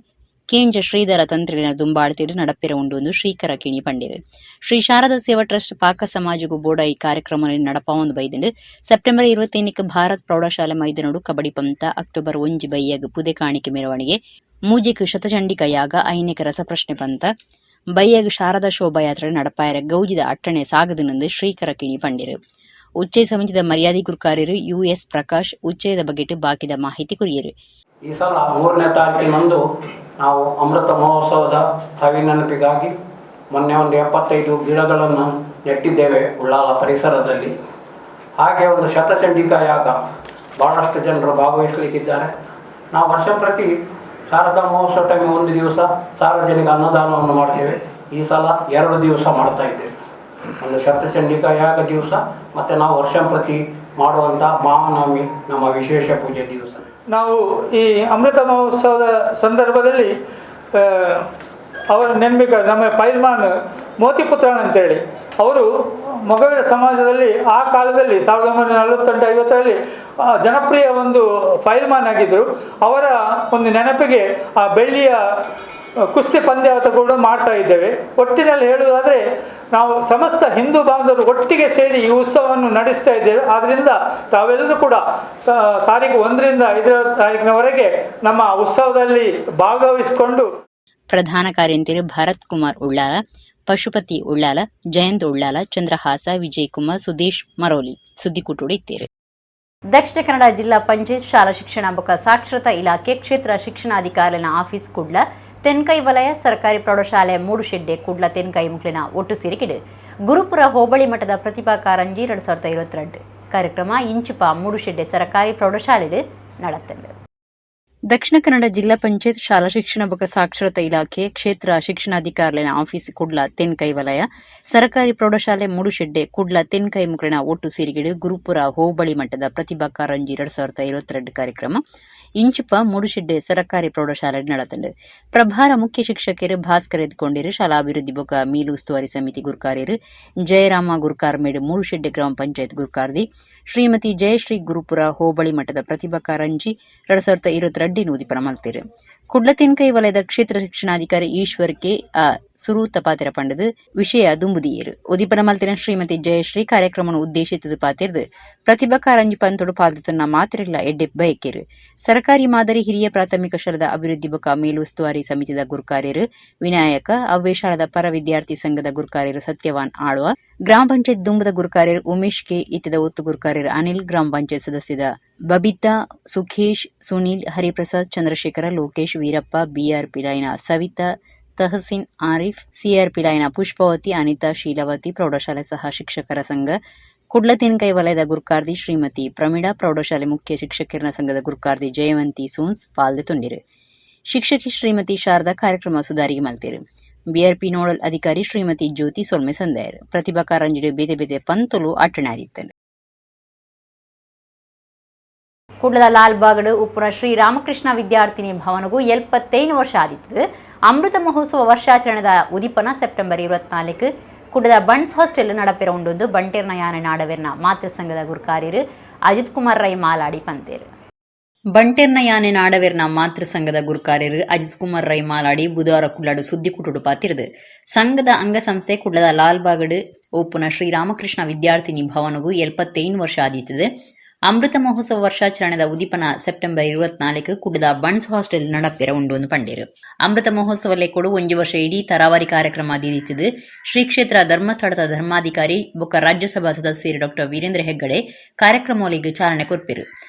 ಕೇಂದ್ರ ಶ್ರೀಧರ ತಂತ್ರಿನ ದುಂಬಾಡ್ತಿಡು ನಡಪಿರ ಉಂಡು ಎಂದು ಶ್ರೀಕರ ಕಿಣಿ ಪಂಡಿರು. ಶ್ರೀ ಶಾರದಾ ಸೇವಾ ಟ್ರಸ್ಟ್ ಪಾಕ ಸಮಾಜಗೂ ಬೋಡ ಈ ಕಾರ್ಯಕ್ರಮ ನಡಪಾವೊಂದು ಬೈದುಂಡು. ಸೆಪ್ಟೆಂಬರ್ 25ಕ್ಕೆ ಭಾರತ್ ಪ್ರೌಢಶಾಲೆ ಮೈದಾನೋಡು ಕಬಡ್ಡಿ ಪಂತ, ಅಕ್ಟೋಬರ್ 1 ಬೈಯಗ್ ಪುದೆ ಕಾಣಿಕೆ ಮೆರವಣಿಗೆ, 3ಕ್ಕೆ ಶತಚಂಡಿಕ ಯಾಗ, 5ಕ್ಕೆ ರಸಪ್ರಶ್ನೆ ಪಂತ, ಬೈಯಗ್ ಶಾರದಾ ಶೋಭಾಯಾತ್ರೆ ನಡಪಾಯರ ಗೌಜಿದ ಅಟ್ಟಣೆ ಸಾಗದನೆಂದು ಶ್ರೀಕರ ಕಿಣಿ ಪಂಡಿರು. ಉಚ್ಚಯ ಸಮಿತಿದ ಮರ್ಯಾದಿ ಗುರುಕಾರ್ಯರು ಯುಎಸ್ ಪ್ರಕಾಶ್ ಉಚ್ಚಯದ ಬಗೆಟ್ ಬಾಕಿದ ಮಾಹಿತಿ ಕುರಿಯರು. ಈ ಸಲ 3ನೇ ತಾರೀಕಿನಂದು ನಾವು ಅಮೃತ ಮಹೋತ್ಸವದ ಸವಿನೆನಪಿಗಾಗಿ ಮೊನ್ನೆ ಒಂದು 75 ಗಿಡಗಳನ್ನು ನೆಟ್ಟಿದ್ದೇವೆ ಉಳ್ಳಾಲ ಪರಿಸರದಲ್ಲಿ. ಹಾಗೆ ಒಂದು ಶತಚಂಡಿಕಾ ಯಾಗ ಭಾಳಷ್ಟು ಜನರು ಭಾಗವಹಿಸಲಿಕ್ಕಿದ್ದಾರೆ. ನಾವು ವರ್ಷ ಪ್ರತಿ ಶಾರದಾ ಮಹೋತ್ಸವ ಟೈಮ್ ಒಂದು ದಿವಸ ಸಾರ್ವಜನಿಕ ಅನ್ನದಾನವನ್ನು ಮಾಡ್ತೇವೆ. ಈ ಸಲ 2 ದಿವಸ ಮಾಡ್ತಾ ಇದ್ದೇವೆ. ಒಂದು ಶತಚಂಡಿಕಾ ಯಾಗ ದಿವಸ ಮತ್ತು ನಾವು ವರ್ಷ ಪ್ರತಿ ಮಾಡುವಂಥ ಮಹಾನವಮಿ ನಮ್ಮ ವಿಶೇಷ ಪೂಜೆ ದಿವಸ. ನಾವು ಈ ಅಮೃತ ಮಹೋತ್ಸವದ ಸಂದರ್ಭದಲ್ಲಿ ಅವರ ನೆನಪಿಕ ನಮ್ಮ ಪೈಲ್ವಾನ್ ಮೋತಿಪುತ್ರನ್ ಅಂತೇಳಿ ಅವರು ಮೊಗವೀರ ಸಮಾಜದಲ್ಲಿ ಆ ಕಾಲದಲ್ಲಿ 1948-50ರಲ್ಲಿ ಜನಪ್ರಿಯ ಒಂದು ಪೈಲ್ವಾನ್ ಆಗಿದ್ದರು. ಅವರ ಒಂದು ನೆನಪಿಗೆ ಆ ಬೆಳ್ಳಿಯ ಕುಸ್ತಿ ಪಂದ್ಯಾವತ ಕೂಡ ಮಾಡ್ತಾ ಇದ್ದೇವೆ. ಒಟ್ಟಿನಲ್ಲಿ ಹೇಳುವುದಾದರೆ ನಾವು ಸಮಸ್ತ ಹಿಂದೂ ಬಾಂಧವರು ಒಟ್ಟಿಗೆ ಸೇರಿ ಈ ಉತ್ಸವವನ್ನು ನಡೆಸ್ತಾ ಇದ್ದೇವೆ. ಆದ್ದರಿಂದ ತಾವೆಲ್ಲರೂ ಕೂಡ ತಾರೀಕು 1ರಿಂದ 5ರ ತಾರೀಕಿನವರೆಗೆ ನಮ್ಮ ಉತ್ಸವದಲ್ಲಿ ಭಾಗವಹಿಸಿಕೊಂಡು. ಪ್ರಧಾನ ಕಾರ್ಯಂತಿರು ಭರತ್ ಕುಮಾರ್ ಉಳ್ಳಾಲ, ಪಶುಪತಿ ಉಳ್ಳಾಲ, ಜಯಂತ್ ಉಳ್ಳಾಲ, ಚಂದ್ರಹಾಸ, ವಿಜಯ್ ಕುಮಾರ್, ಸುದೇಶ್ ಮರೋಲಿ ಸುದ್ದಿಕೂಟೋಡು ಇತ್ತೀರು. ದಕ್ಷಿಣ ಕನ್ನಡ ಜಿಲ್ಲಾ ಪಂಚಾಯತ್ ಶಾಲಾ ಶಿಕ್ಷಣ ಬೊಕ ಸಾಕ್ಷರತಾ ಇಲಾಖೆ ಕ್ಷೇತ್ರ ಶಿಕ್ಷಣಾಧಿಕಾರಿನ ಆಫೀಸ್ ಕುಡ್ಲ ತೆನ್ಕೈ ವಲಯ ಸರ್ಕಾರಿ ಪ್ರೌಢಶಾಲೆ ಮೂಡುಶೆಡ್ಡೆ ಕುಡ್ಲ ತೆನ್ಕೈ ಮುಕ್ಲಿನ ಒಟ್ಟು ಸೇರಿಕಿಡು ಗುರುಪುರ ಹೋಬಳಿ ಮಠದ ಪ್ರತಿಭಾ ಕಾರಂಜಿ 2022 ಕಾರ್ಯಕ್ರಮ ಇಂಚಿಪ ಮೂಡುಶೆಡ್ಡೆ ಸರ್ಕಾರಿ ಪ್ರೌಢಶಾಲೆ ನಡತ್ತಂಡು. ದಕ್ಷಿಣ ಕನ್ನಡ ಜಿಲ್ಲಾ ಪಂಚಾಯತ್ ಶಾಲಾ ಶಿಕ್ಷಣ ಬೊಕ ಸಾಕ್ಷರತಾ ಇಲಾಖೆ ಕ್ಷೇತ್ರ ಶಿಕ್ಷಣಾಧಿಕಾರಿನ ಆಫೀಸ್ ಕುಡ್ಲ ತೆನ್ಕೈ ವಲಯ ಸರ್ಕಾರಿ ಪ್ರೌಢಶಾಲೆ ಮೂಡುಶೆಡ್ಡೆ ಕುಡ್ಲ ತೆನ್ಕೈ ಮುಕ್ಲಿನ ಒಟ್ಟು ಸೇರಿಗಿಡು ಗುರುಪುರ ಹೋಬಳಿ ಮಟ್ಟದ ಪ್ರತಿಭಾ ಕಾರಂಜಿ 2022 ಕಾರ್ಯಕ್ರಮ ಇಂಚಿಪ ಮೂಡುಶೆಡ್ಡೆ ಸರ್ಕಾರಿ ಪ್ರೌಢಶಾಲೆ ನಡತಂಡು. ಪ್ರಭಾರ ಮುಖ್ಯ ಶಿಕ್ಷಕರು ಭಾಸ್ಕರ್ ಎದ್ಕೊಂಡಿರು, ಶಾಲಾ ಅಭಿವೃದ್ಧಿ ಬೊಕ ಮೀಲು ಉಸ್ತುವಾರಿ ಸಮಿತಿ ಗುರುಕಾರ್ಯರು ಜಯರಾಮ ಗುರುಕಾರ್ಮೇಡು ಮೂಡುಶೆಡ್ಡೆ ಗ್ರಾಮ ಪಂಚಾಯತ್ ಗುರುಕಾರ್ದಿ ಶ್ರೀಮತಿ ಜಯಶ್ರೀ ಗುರುಪುರ ಹೋಬಳಿ ಮಟ್ಟದ ಪ್ರತಿಭಾ ಕಾರಂಜಿ 2022 ಉದಿಪನ ಮಲ್ತಿರು. ಕುಡ್ಲ ತೆನ್ಕೈ ವಲಯದ ಕ್ಷೇತ್ರ ಶಿಕ್ಷಣಾಧಿಕಾರಿ ಈಶ್ವರ್ ಕೆ ಸುರೂತ ಪಾತಿರ ಪಂಡದು ವಿಷಯ ದುಂಬುದಿಯರು. ಉದಿಪನ ಮಲ್ತಿನ ಶ್ರೀಮತಿ ಜಯಶ್ರೀ ಕಾರ್ಯಕ್ರಮವನ್ನು ಉದ್ದೇಶಿತದ ಪಾತಿರ್ದು ಪ್ರತಿಭಾ ಕಾರಂಜಿ ಪಂತೋಡು ಪಾಲ್ದತನ್ನ ಮಾತ್ರೆಗಳ ಎಡ್ಡೆ ಬಯಕೆರು. ಸರ್ಕಾರಿ ಮಾದರಿ ಹಿರಿಯ ಪ್ರಾಥಮಿಕ ಶಾಲದ ಅಭಿವೃದ್ಧಿ ಬೊಕ ಮೇಲುಸ್ತುವಾರಿ ಸಮಿತಿದ ಗುರುಕಾರ್ಯರು ವಿನಾಯಕ ಅವ್ವೆ ಶಾಲದ ಪರ ವಿದ್ಯಾರ್ಥಿ ಸಂಘದ ಗುರುಕಾರ್ಯರು ಸತ್ಯವಾನ್ ಆಳ್ವ, ಗ್ರಾಮ ಪಂಚಾಯತ್ ದುಂಬದ ಗುರುಕಾರ್ಯರು ಉಮೇಶ್ ಕೆ, ಇತ್ತದ ಒತ್ತು ಗುರುಕಾರ್ಯರು ಅನಿಲ್, ಗ್ರಾಮ ಪಂಚಾಯತ್ ಸದಸ್ಯದ ಬಬಿತಾ, ಸುಖೇಶ್, ಸುನೀಲ್, ಹರಿಪ್ರಸಾದ್, ಚಂದ್ರಶೇಖರ, ಲೋಕೇಶ್, ವೀರಪ್ಪ, ಬಿಆರ್ಪಿ ಲೈನ ಸವಿತಾ, ತಹಸಿನ್ ಆರಿಫ್, ಸಿಆರ್ಪಿ ಲೈನ ಪುಷ್ಪಾವತಿ, ಅನಿತಾ, ಶೀಲಾವತಿ, ಪ್ರೌಢಶಾಲೆ ಸಹ ಶಿಕ್ಷಕರ ಸಂಘ ಕುಡ್ಲ ತೆನ್ಕೈ ವಲಯದ ಗುರುಕಾರ್ದಿ ಶ್ರೀಮತಿ ಪ್ರಮೀಳಾ, ಪ್ರೌಢಶಾಲೆ ಮುಖ್ಯ ಶಿಕ್ಷಕರ ಸಂಘದ ಗುರುಕಾರ್ದಿ ಜಯವಂತಿ ಸೋನ್ಸ್ ಪಾಲ್ದೆ ತುಂಡಿರು. ಶಿಕ್ಷಕಿ ಶ್ರೀಮತಿ ಶಾರದಾ ಕಾರ್ಯಕ್ರಮ ಸುಧಾರಿಗೆ ಮಲ್ತಿರು. ಬಿಆರ್ಪಿ ನೋಡಲ್ ಅಧಿಕಾರಿ ಶ್ರೀಮತಿ ಜ್ಯೋತಿ ಸೊಲ್ಮೆ ಸಂದಾಯರು. ಪ್ರತಿಭಾ ಕಾರಂಜಿಡು ಬೇತೆ ಬೇತೆ ಪಂತಲು ಅಟ್ಟಣೆ ಆದಿತ್ತನು. ಕುಡ್ಲದ ಲಾಲ್ಬಾಗ್ಡ್ ಉಪ್ಪುನ ಶ್ರೀ ರಾಮಕೃಷ್ಣ ವಿದ್ಯಾರ್ಥಿನಿ ಭವನಗೂ 75 ವರ್ಷ ಆದಿತ್ತದು. ಅಮೃತ ಮಹೋತ್ಸವ ವರ್ಷಾಚರಣೆದ ಉದಿಪನ ಸೆಪ್ಟೆಂಬರ್ 24 ಕುಡ್ಲದ ಬಂಟ್ಸ್ ಹಾಸ್ಟೆಲ್ ನಡಪಿರ ಉಂಡೊಂದು ಬಂಟೇರ್ನ ಯಾನೆ ನಾಡವೆರ್ನ ಮಾತೃ ಸಂಘದ ಗುರುಕಾರ್ಯರು ಅಜಿತ್ ಕುಮಾರ್ ರೈ ಮಾಲಾಡಿ ಪಂತೇರು. ಬಂಟೇರ್ನ ಯಾನೆ ನಾಡವೆರ್ನ ಮಾತೃ ಸಂಘದ ಗುರುಕಾರ್ಯರು ಅಜಿತ್ ಕುಮಾರ್ ರೈ ಮಾಲಾಡಿ ಬುಧವಾರ ಕುಡ್ಲಾಡು ಸುದ್ದಿ ಕುಟುಡು ಪಾತಿರದು. ಸಂಘದ ಅಂಗಸಂಸ್ಥೆ ಕುಡ್ಲದ ಲಾಲ್ಬಾಗ್ಡ್ ಉಪ್ಪುನ ಶ್ರೀ ರಾಮಕೃಷ್ಣ ವಿದ್ಯಾರ್ಥಿನಿ ಭವನಗೂ 75 ವರ್ಷ ಆದಿತ್ತದು. ಅಮೃತ ಮಹೋತ್ಸವ ವರ್ಷಾಚರಣೆದ ಉದಿಪನ ಸೆಪ್ಟೆಂಬರ್ 24 ಕುಡ್ಲದ ಬಂಟ್ಸ್ ಹಾಸ್ಟೆಲ್ ನಡಪಿರ ಉಂಡು ಒಂದು ಪಂಡೇರು. ಅಮೃತ ಮಹೋತ್ಸವ ಲೇಕೊಡು ಒಂಜಿ ವರ್ಷ ಇಡೀ ತರಾವರಿ ಕಾರ್ಯಕ್ರಮ ದೀದಿತ್ತಿದ್ದು. ಶ್ರೀ ಕ್ಷೇತ್ರ ಧರ್ಮಸ್ಥಳದ ಧರ್ಮಾಧಿಕಾರಿ ಬೊಕ್ಕ ರಾಜ್ಯಸಭಾ ಸದಸ್ಯರು ಡಾಕ್ಟರ್ ವೀರೇಂದ್ರ ಹೆಗ್ಗಡೆ ಕಾರ್ಯಕ್ರಮಗಳಿಗೆ ಚಾಲನೆ ಕೊರ್ಪಿರು.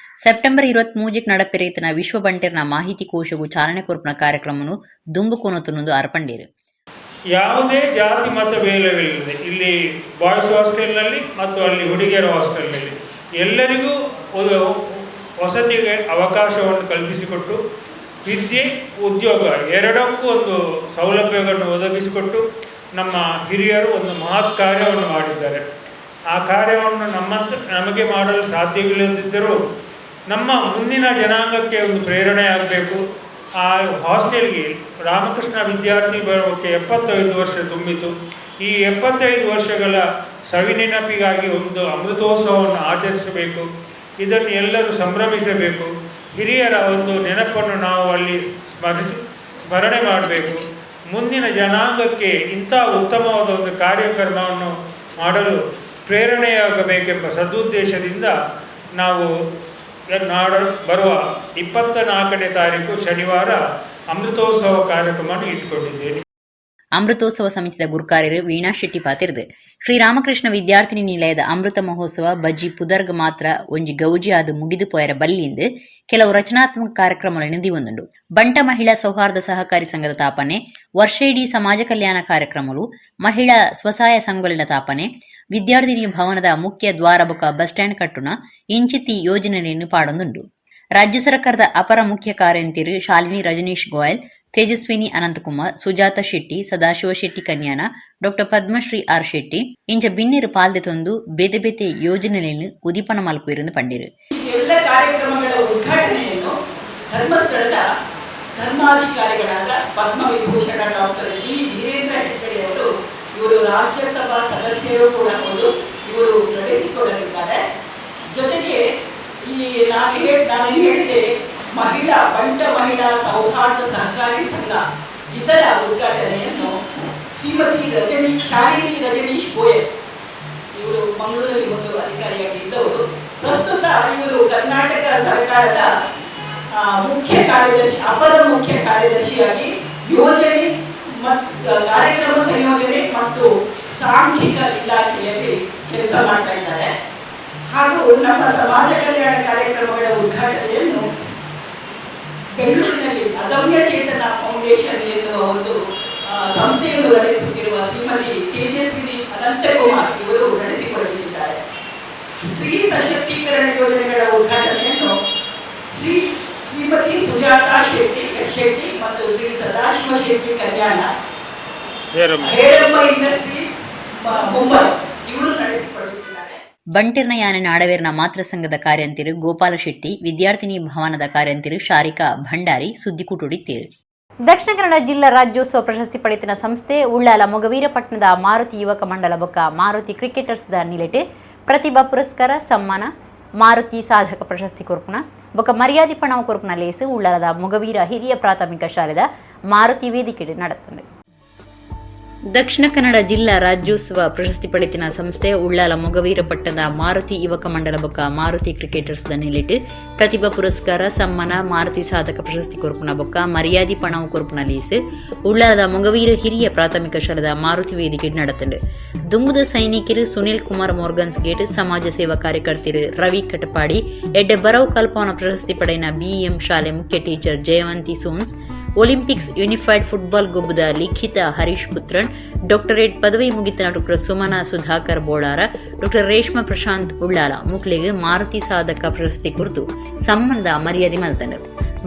ಸೆಪ್ಟೆಂಬರ್ 23 ನಡಪಿರ ವಿಶ್ವ ಬಂಟೆರ್ನ ಮಾಹಿತಿ ಕೋಶಗೂ ಚಾಲನೆ ಕೊರ್ಪಿನ ಕಾರ್ಯಕ್ರಮವನ್ನು ದುಂಬುಕೋನತುನೊಂದು ಅರ್ಪಂಡೇರು. ಯಾವುದೇ ಜಾತಿ ಮತ ಭೇದವಿಲ್ಲದೆ ಇಲ್ಲಿ ಬಾಯ್ಸ್ ಹಾಸ್ಟೆಲ್ನಲ್ಲಿ ಮತ್ತು ಅಲ್ಲಿ ಹುಡುಗಿಯರ ಹಾಸ್ಟೆಲ್ನಲ್ಲಿ ಎಲ್ಲರಿಗೂ ವಸತಿಗೆ ಅವಕಾಶವನ್ನು ಕಲ್ಪಿಸಿಕೊಟ್ಟು ವಿದ್ಯೆ ಉದ್ಯೋಗ ಎರಡಕ್ಕೂ ಒಂದು ಸೌಲಭ್ಯಗಳನ್ನು ಒದಗಿಸಿಕೊಟ್ಟು ನಮ್ಮ ಹಿರಿಯರು ಒಂದು ಮಹತ್ ಕಾರ್ಯವನ್ನು ಮಾಡಿದ್ದಾರೆ. ಆ ಕಾರ್ಯವನ್ನು ನಮಗೆ ಮಾಡಲು ಸಾಧ್ಯವಿಲ್ಲದಿದ್ದರೂ ನಮ್ಮ ಮುಂದಿನ ಜನಾಂಗಕ್ಕೆ ಒಂದು ಪ್ರೇರಣೆ ಆಗಬೇಕು. ಆ ಹಾಸ್ಟೆಲ್ಗೆ ರಾಮಕೃಷ್ಣ ವಿದ್ಯಾರ್ಥಿ ಬರೋಕ್ಕೆ 75 ವರ್ಷ ತುಂಬಿತು. ಈ 75 ವರ್ಷಗಳ ಸವಿನೆನಪಿಗಾಗಿ ಒಂದು ಅಮೃತೋತ್ಸವವನ್ನು ಆಚರಿಸಬೇಕು. ಇದನ್ನು ಎಲ್ಲರೂ ಸಂಭ್ರಮಿಸಬೇಕು. ಹಿರಿಯರ ಒಂದು ನೆನಪನ್ನು ನಾವು ಅಲ್ಲಿ ಸ್ಮರಣೆ ಮಾಡಬೇಕು. ಮುಂದಿನ ಜನಾಂಗಕ್ಕೆ ಇಂಥ ಉತ್ತಮವಾದ ಒಂದು ಕಾರ್ಯಕ್ರಮವನ್ನು ಮಾಡಲು ಪ್ರೇರಣೆಯಾಗಬೇಕೆಂಬ ಸದುದ್ದೇಶದಿಂದ ನಾವು ಬರುವ 24ನೇ ತಾರೀಕು ಶನಿವಾರ ಅಮೃತೋತ್ಸವ ಕಾರ್ಯಕ್ರಮವನ್ನು ಇಟ್ಟುಕೊಂಡಿದ್ದೇನೆ. ಅಮೃತೋತ್ಸವ ಸಮಿತಿದ ಗುರುಕಾರ್ಯರು ವೀಣಾ ಶೆಟ್ಟಿ ಪಾತಿರ್ದು ಶ್ರೀರಾಮಕೃಷ್ಣ ವಿದ್ಯಾರ್ಥಿನಿ ನಿಲಯದ ಅಮೃತ ಮಹೋತ್ಸವ ಬಜ್ಜಿ ಪುದರ್ಗ್ ಮಾತ್ರ ಒಂಜಿ ಗೌಜಿ ಆದ್ ಮುಗಿದು ಪೋಯರ ಬಲ್ಲಿಂದು ಕೆಲವು ರಚನಾತ್ಮಕ ಕಾರ್ಯಕ್ರಮಗಳನ್ನು ದಿವೊಂದುಂಡು. ಬಂಟ ಮಹಿಳಾ ಸೌಹಾರ್ದ ಸಹಕಾರಿ ಸಂಘದ ತಾಪನೆ, ವರ್ಷ ಇಡೀ ಸಮಾಜ ಕಲ್ಯಾಣ ಕಾರ್ಯಕ್ರಮಗಳು, ಮಹಿಳಾ ಸ್ವಸಹಾಯ ಸಂಘಗಳಿನ ತಾಪನೆ, ವಿದ್ಯಾರ್ಥಿನಿ ಭವನದ ಮುಖ್ಯ ದ್ವಾರ ಬೊಕ ಬಸ್ ಸ್ಟ್ಯಾಂಡ್ ಕಟ್ಟುನ ಇಂಚಿತ್ತಿ ಯೋಜನೆಯನ್ನು ಪಾಡೊಂದುಂಡು. ರಾಜ್ಯ ಸರ್ಕಾರದ ಅಪರ ಮುಖ್ಯ ಕಾರ್ಯಂತಿರು ಶಾಲಿನಿ ರಜನೀಶ್ ಗೋಯಲ್, ತೇಜಸ್ವಿನಿ ಅನಂತಕುಮಾರ್, ಸುಜಾತ ಶೆಟ್ಟಿ, ಸದಾಶಿವ ಶೆಟ್ಟಿ ಕನ್ಯಾನ, ಡಾಕ್ಟರ್ ಪದ್ಮಶ್ರೀ ಆರ್ ಶೆಟ್ಟಿ ಇಂಚ ಬಿನ್ನೆರು ಪಾಲ್ದೆ ತೊಂದು ಬೇತೆ ಬೇತೆ ಯೋಜನೆಯನ್ನು ಉದಿಪನ ಮಲ್ಪುವಿರೆಂದು ಪಂಡಿರು. ಎಲ್ಲ ಕಾರ್ಯಕ್ರಮಗಳ ಉದ್ಘಾಟನೆಯನ್ನು ಧರ್ಮಸ್ಥಳದ ಧರ್ಮಾಧಿಕಾರಿಗಳಾದ ಪದ್ಮವಿಭೂಷಣ ಡಾಕ್ಟರ್ ಡಿ ವೀರೇಂದ್ರ ಹೆಗ್ಗಡೆ ಅವರು, ಇವರು ರಾಜ್ಯಸಭಾ ಸದಸ್ಯರು ಕೂಡ ಹೌದು, ಇವರು ನಡೆಸಿಕೊಡಲಿದ್ದಾರೆ. ಜೊತೆಗೆ ಈ ನಾನು ಹೇಳಿದೆ ಮಹಿಳಾ ಬಂಟ ಮಹಿಳಾ ಸೌಹಾರ್ದ ಸಹಕಾರಿ ಸಂಘ, ಇದರ ಉದ್ಘಾಟನೆಯನ್ನು ಶ್ರೀಮತಿ ಶಾಲಿನಿ ರಜನೀಶ್ ಗೋಯಲ್, ಇವರು ಮಂಗಳೂರಲ್ಲಿ ಒಂದು ಅಧಿಕಾರಿಯಾಗಿ ಇದ್ದವರು. ಪ್ರಸ್ತುತ ಇವರು ಕರ್ನಾಟಕ ಸರ್ಕಾರದ ಮುಖ್ಯ ಕಾರ್ಯದರ್ಶಿ, ಅಪರ ಮುಖ್ಯ ಕಾರ್ಯದರ್ಶಿಯಾಗಿ ಯೋಜನೆ ಮತ್ತು ಕಾರ್ಯಕ್ರಮ ಸಂಯೋಜನೆ ಮತ್ತು ಸಾಂಖ್ಯಿಕ ಇಲಾಖೆಯಲ್ಲಿ ಕೆಲಸ ಮಾಡ್ತಾ ಇದ್ದಾರೆ. ಹಾಗೂ ನಮ್ಮ ಸಮಾಜ ಕಲ್ಯಾಣ ಕಾರ್ಯಕ್ರಮಗಳ ಉದ್ಘಾಟನೆಯನ್ನು ಬೆಂಗಳೂರಿನಲ್ಲಿ ಅದಮ್ಯ ಚೇತನ ಫೌಂಡೇಶನ್ ಎನ್ನುವ ಒಂದು ಸಂಸ್ಥೆಯನ್ನು ನಡೆಸುತ್ತಿರುವ ಶ್ರೀಮತಿ ತೇಜಸ್ವಿನಿ ಅನಂತಕುಮಾರ್ ಇವರು ನಡೆಸಿಕೊಳ್ಳಲಿದ್ದಾರೆ. ಸ್ತ್ರೀ ಸಶಕ್ತೀಕರಣ ಯೋಜನೆಗಳ ಉದ್ಘಾಟನೆಯನ್ನು ಶ್ರೀಮತಿ ಸುಜಾತಾ ಶೆಟ್ಟಿ ಎಸ್ ಶೆಟ್ಟಿ ಮತ್ತು ಶ್ರೀ ಸದಾಶಿವ ಶೆಟ್ಟಿ ಕಲ್ಯಾಣ ಹೇರಮ್ಮ ಇಂಡಸ್ಟ್ರೀಸ್ ಮುಂಬೈ ಇವರು ನಡೆಸಿಕೊಳ್ಳುತ್ತಿದ್ದಾರೆ. ಬಂಟಿರ್ನ ಯಾನೆ ನಾಡವೇರ್ನ ಮಾತೃ ಸಂಘದ ಕಾರ್ಯಂತಿರು ಗೋಪಾಲ ಶೆಟ್ಟಿ, ವಿದ್ಯಾರ್ಥಿನಿ ಭವನದ ಕಾರ್ಯಂತಿರು ಶಾರಿಕಾ ಭಂಡಾರಿ ಸುದ್ದಿಕೂಟುಡಿತ್ತೀರು. ದಕ್ಷಿಣ ಕನ್ನಡ ಜಿಲ್ಲಾ ರಾಜ್ಯೋತ್ಸವ ಪ್ರಶಸ್ತಿ ಪಡೆತಿನ ಸಂಸ್ಥೆ ಉಳ್ಳಾಲ ಮೊಗವೀರಪಟ್ಟಣದ ಮಾರುತಿ ಯುವಕ ಮಂಡಲ ಬೊಕ್ಕ ಮಾರುತಿ ಕ್ರಿಕೆಟರ್ಸ್ the ನಿಲೆಟು ಪ್ರತಿಭಾ ಪುರಸ್ಕಾರ ಸಮ್ಮಾನ ಮಾರುತಿ ಸಾಧಕ ಪ್ರಶಸ್ತಿ ಕೊರ್ಪುನ ಬೊಕ್ಕ ಮರ್ಯಾದೆ ಪಣವು ಕೊರ್ಪುನ ಲೇಸು ಉಳ್ಳಾಲದ ಮೊಗವೀರ ಹಿರಿಯ ಪ್ರಾಥಮಿಕ ಶಾಲೆದ ಮಾರುತಿ ವೇದಿಕೆ ನಡೆತಂದೆ. ದಕ್ಷಿಣ ಕನ್ನಡ ಜಿಲ್ಲಾ ರಾಜ್ಯೋತ್ಸವ ಪ್ರಶಸ್ತಿ ಪಡೆತಿನ ಸಂಸ್ಥೆ ಉಳ್ಳಾಲ ಮೊಗವೀರಪಟ್ಟಣದ ಮಾರುತಿ ಯುವಕ ಮಂಡಲ ಬೊಕ್ಕ ಮಾರುತಿ ಕ್ರಿಕೆಟರ್ಸ್ the ನಿಲೆಟು ಪ್ರತಿಭಾ ಪುರಸ್ಕಾರ ಸಮ್ಮಾನ ಮಾರುತಿ ಸಾಧಕ ಪ್ರಶಸ್ತಿ ಕೊರ್ಪುನ ಬೊಕ್ಕ ಮರ್ಯಾದೆ ಪಣವು ಕೊರ್ಪುನ ಲೇಸು ಉಳ್ಳಾಲದ ಮೊಗವೀರ ಹಿರಿಯ ಪ್ರಾಥಮಿಕ ಶಾಲೆದ ಮಾರುತಿ ವೇದಿಕೆ ನಡೆತಂಡು. ದುಂಬುದ ಸೈನಿಕರು ಸುನಿಲ್ ಕುಮಾರ್ ಮೋರ್ಗನ್ಸ್ ಗೇಟ್, ಸಮಾಜ ಸೇವಾ ಕಾರ್ಯಕರ್ತರು ರವಿ ಕಟಪಾಡಿ, ಎಡ್ಡೆ ಬರವು ಕಲ್ಪವನ ಪ್ರಶಸ್ತಿ ಪಡೆಯಿನ ಬಿಎಂ ಶಾಲೆ ಮುಖ್ಯ teacher Jayavanti ಸೋನ್ಸ್, Olympics unified football ಗೊಬ್ಬದ ಲಿಖಿತ ಹರೀಶ್ ಪುತ್ರನ್, ಡಾಕ್ಟರೇಟ್ ಪದವಿ ಮುಗಿತನ ಡಾಕ್ಟರ್ ಸುಮನಾ ಸುಧಾಕರ್ ಬೋಳಾರ, ಡಾಕ್ಟರ್ ರೇಷ್ಮಾ ಪ್ರಶಾಂತ್ ಉಳ್ಳಾಲ ಮುಕ್ಲಿಗೆ ಮಾರುತಿ ಸಾಧಕ ಪ್ರಶಸ್ತಿ ಕುರಿತು ಸಮ್ಮಾನದ ಮರ್ಯಾದೆ ಮಲ್ತಂಡು.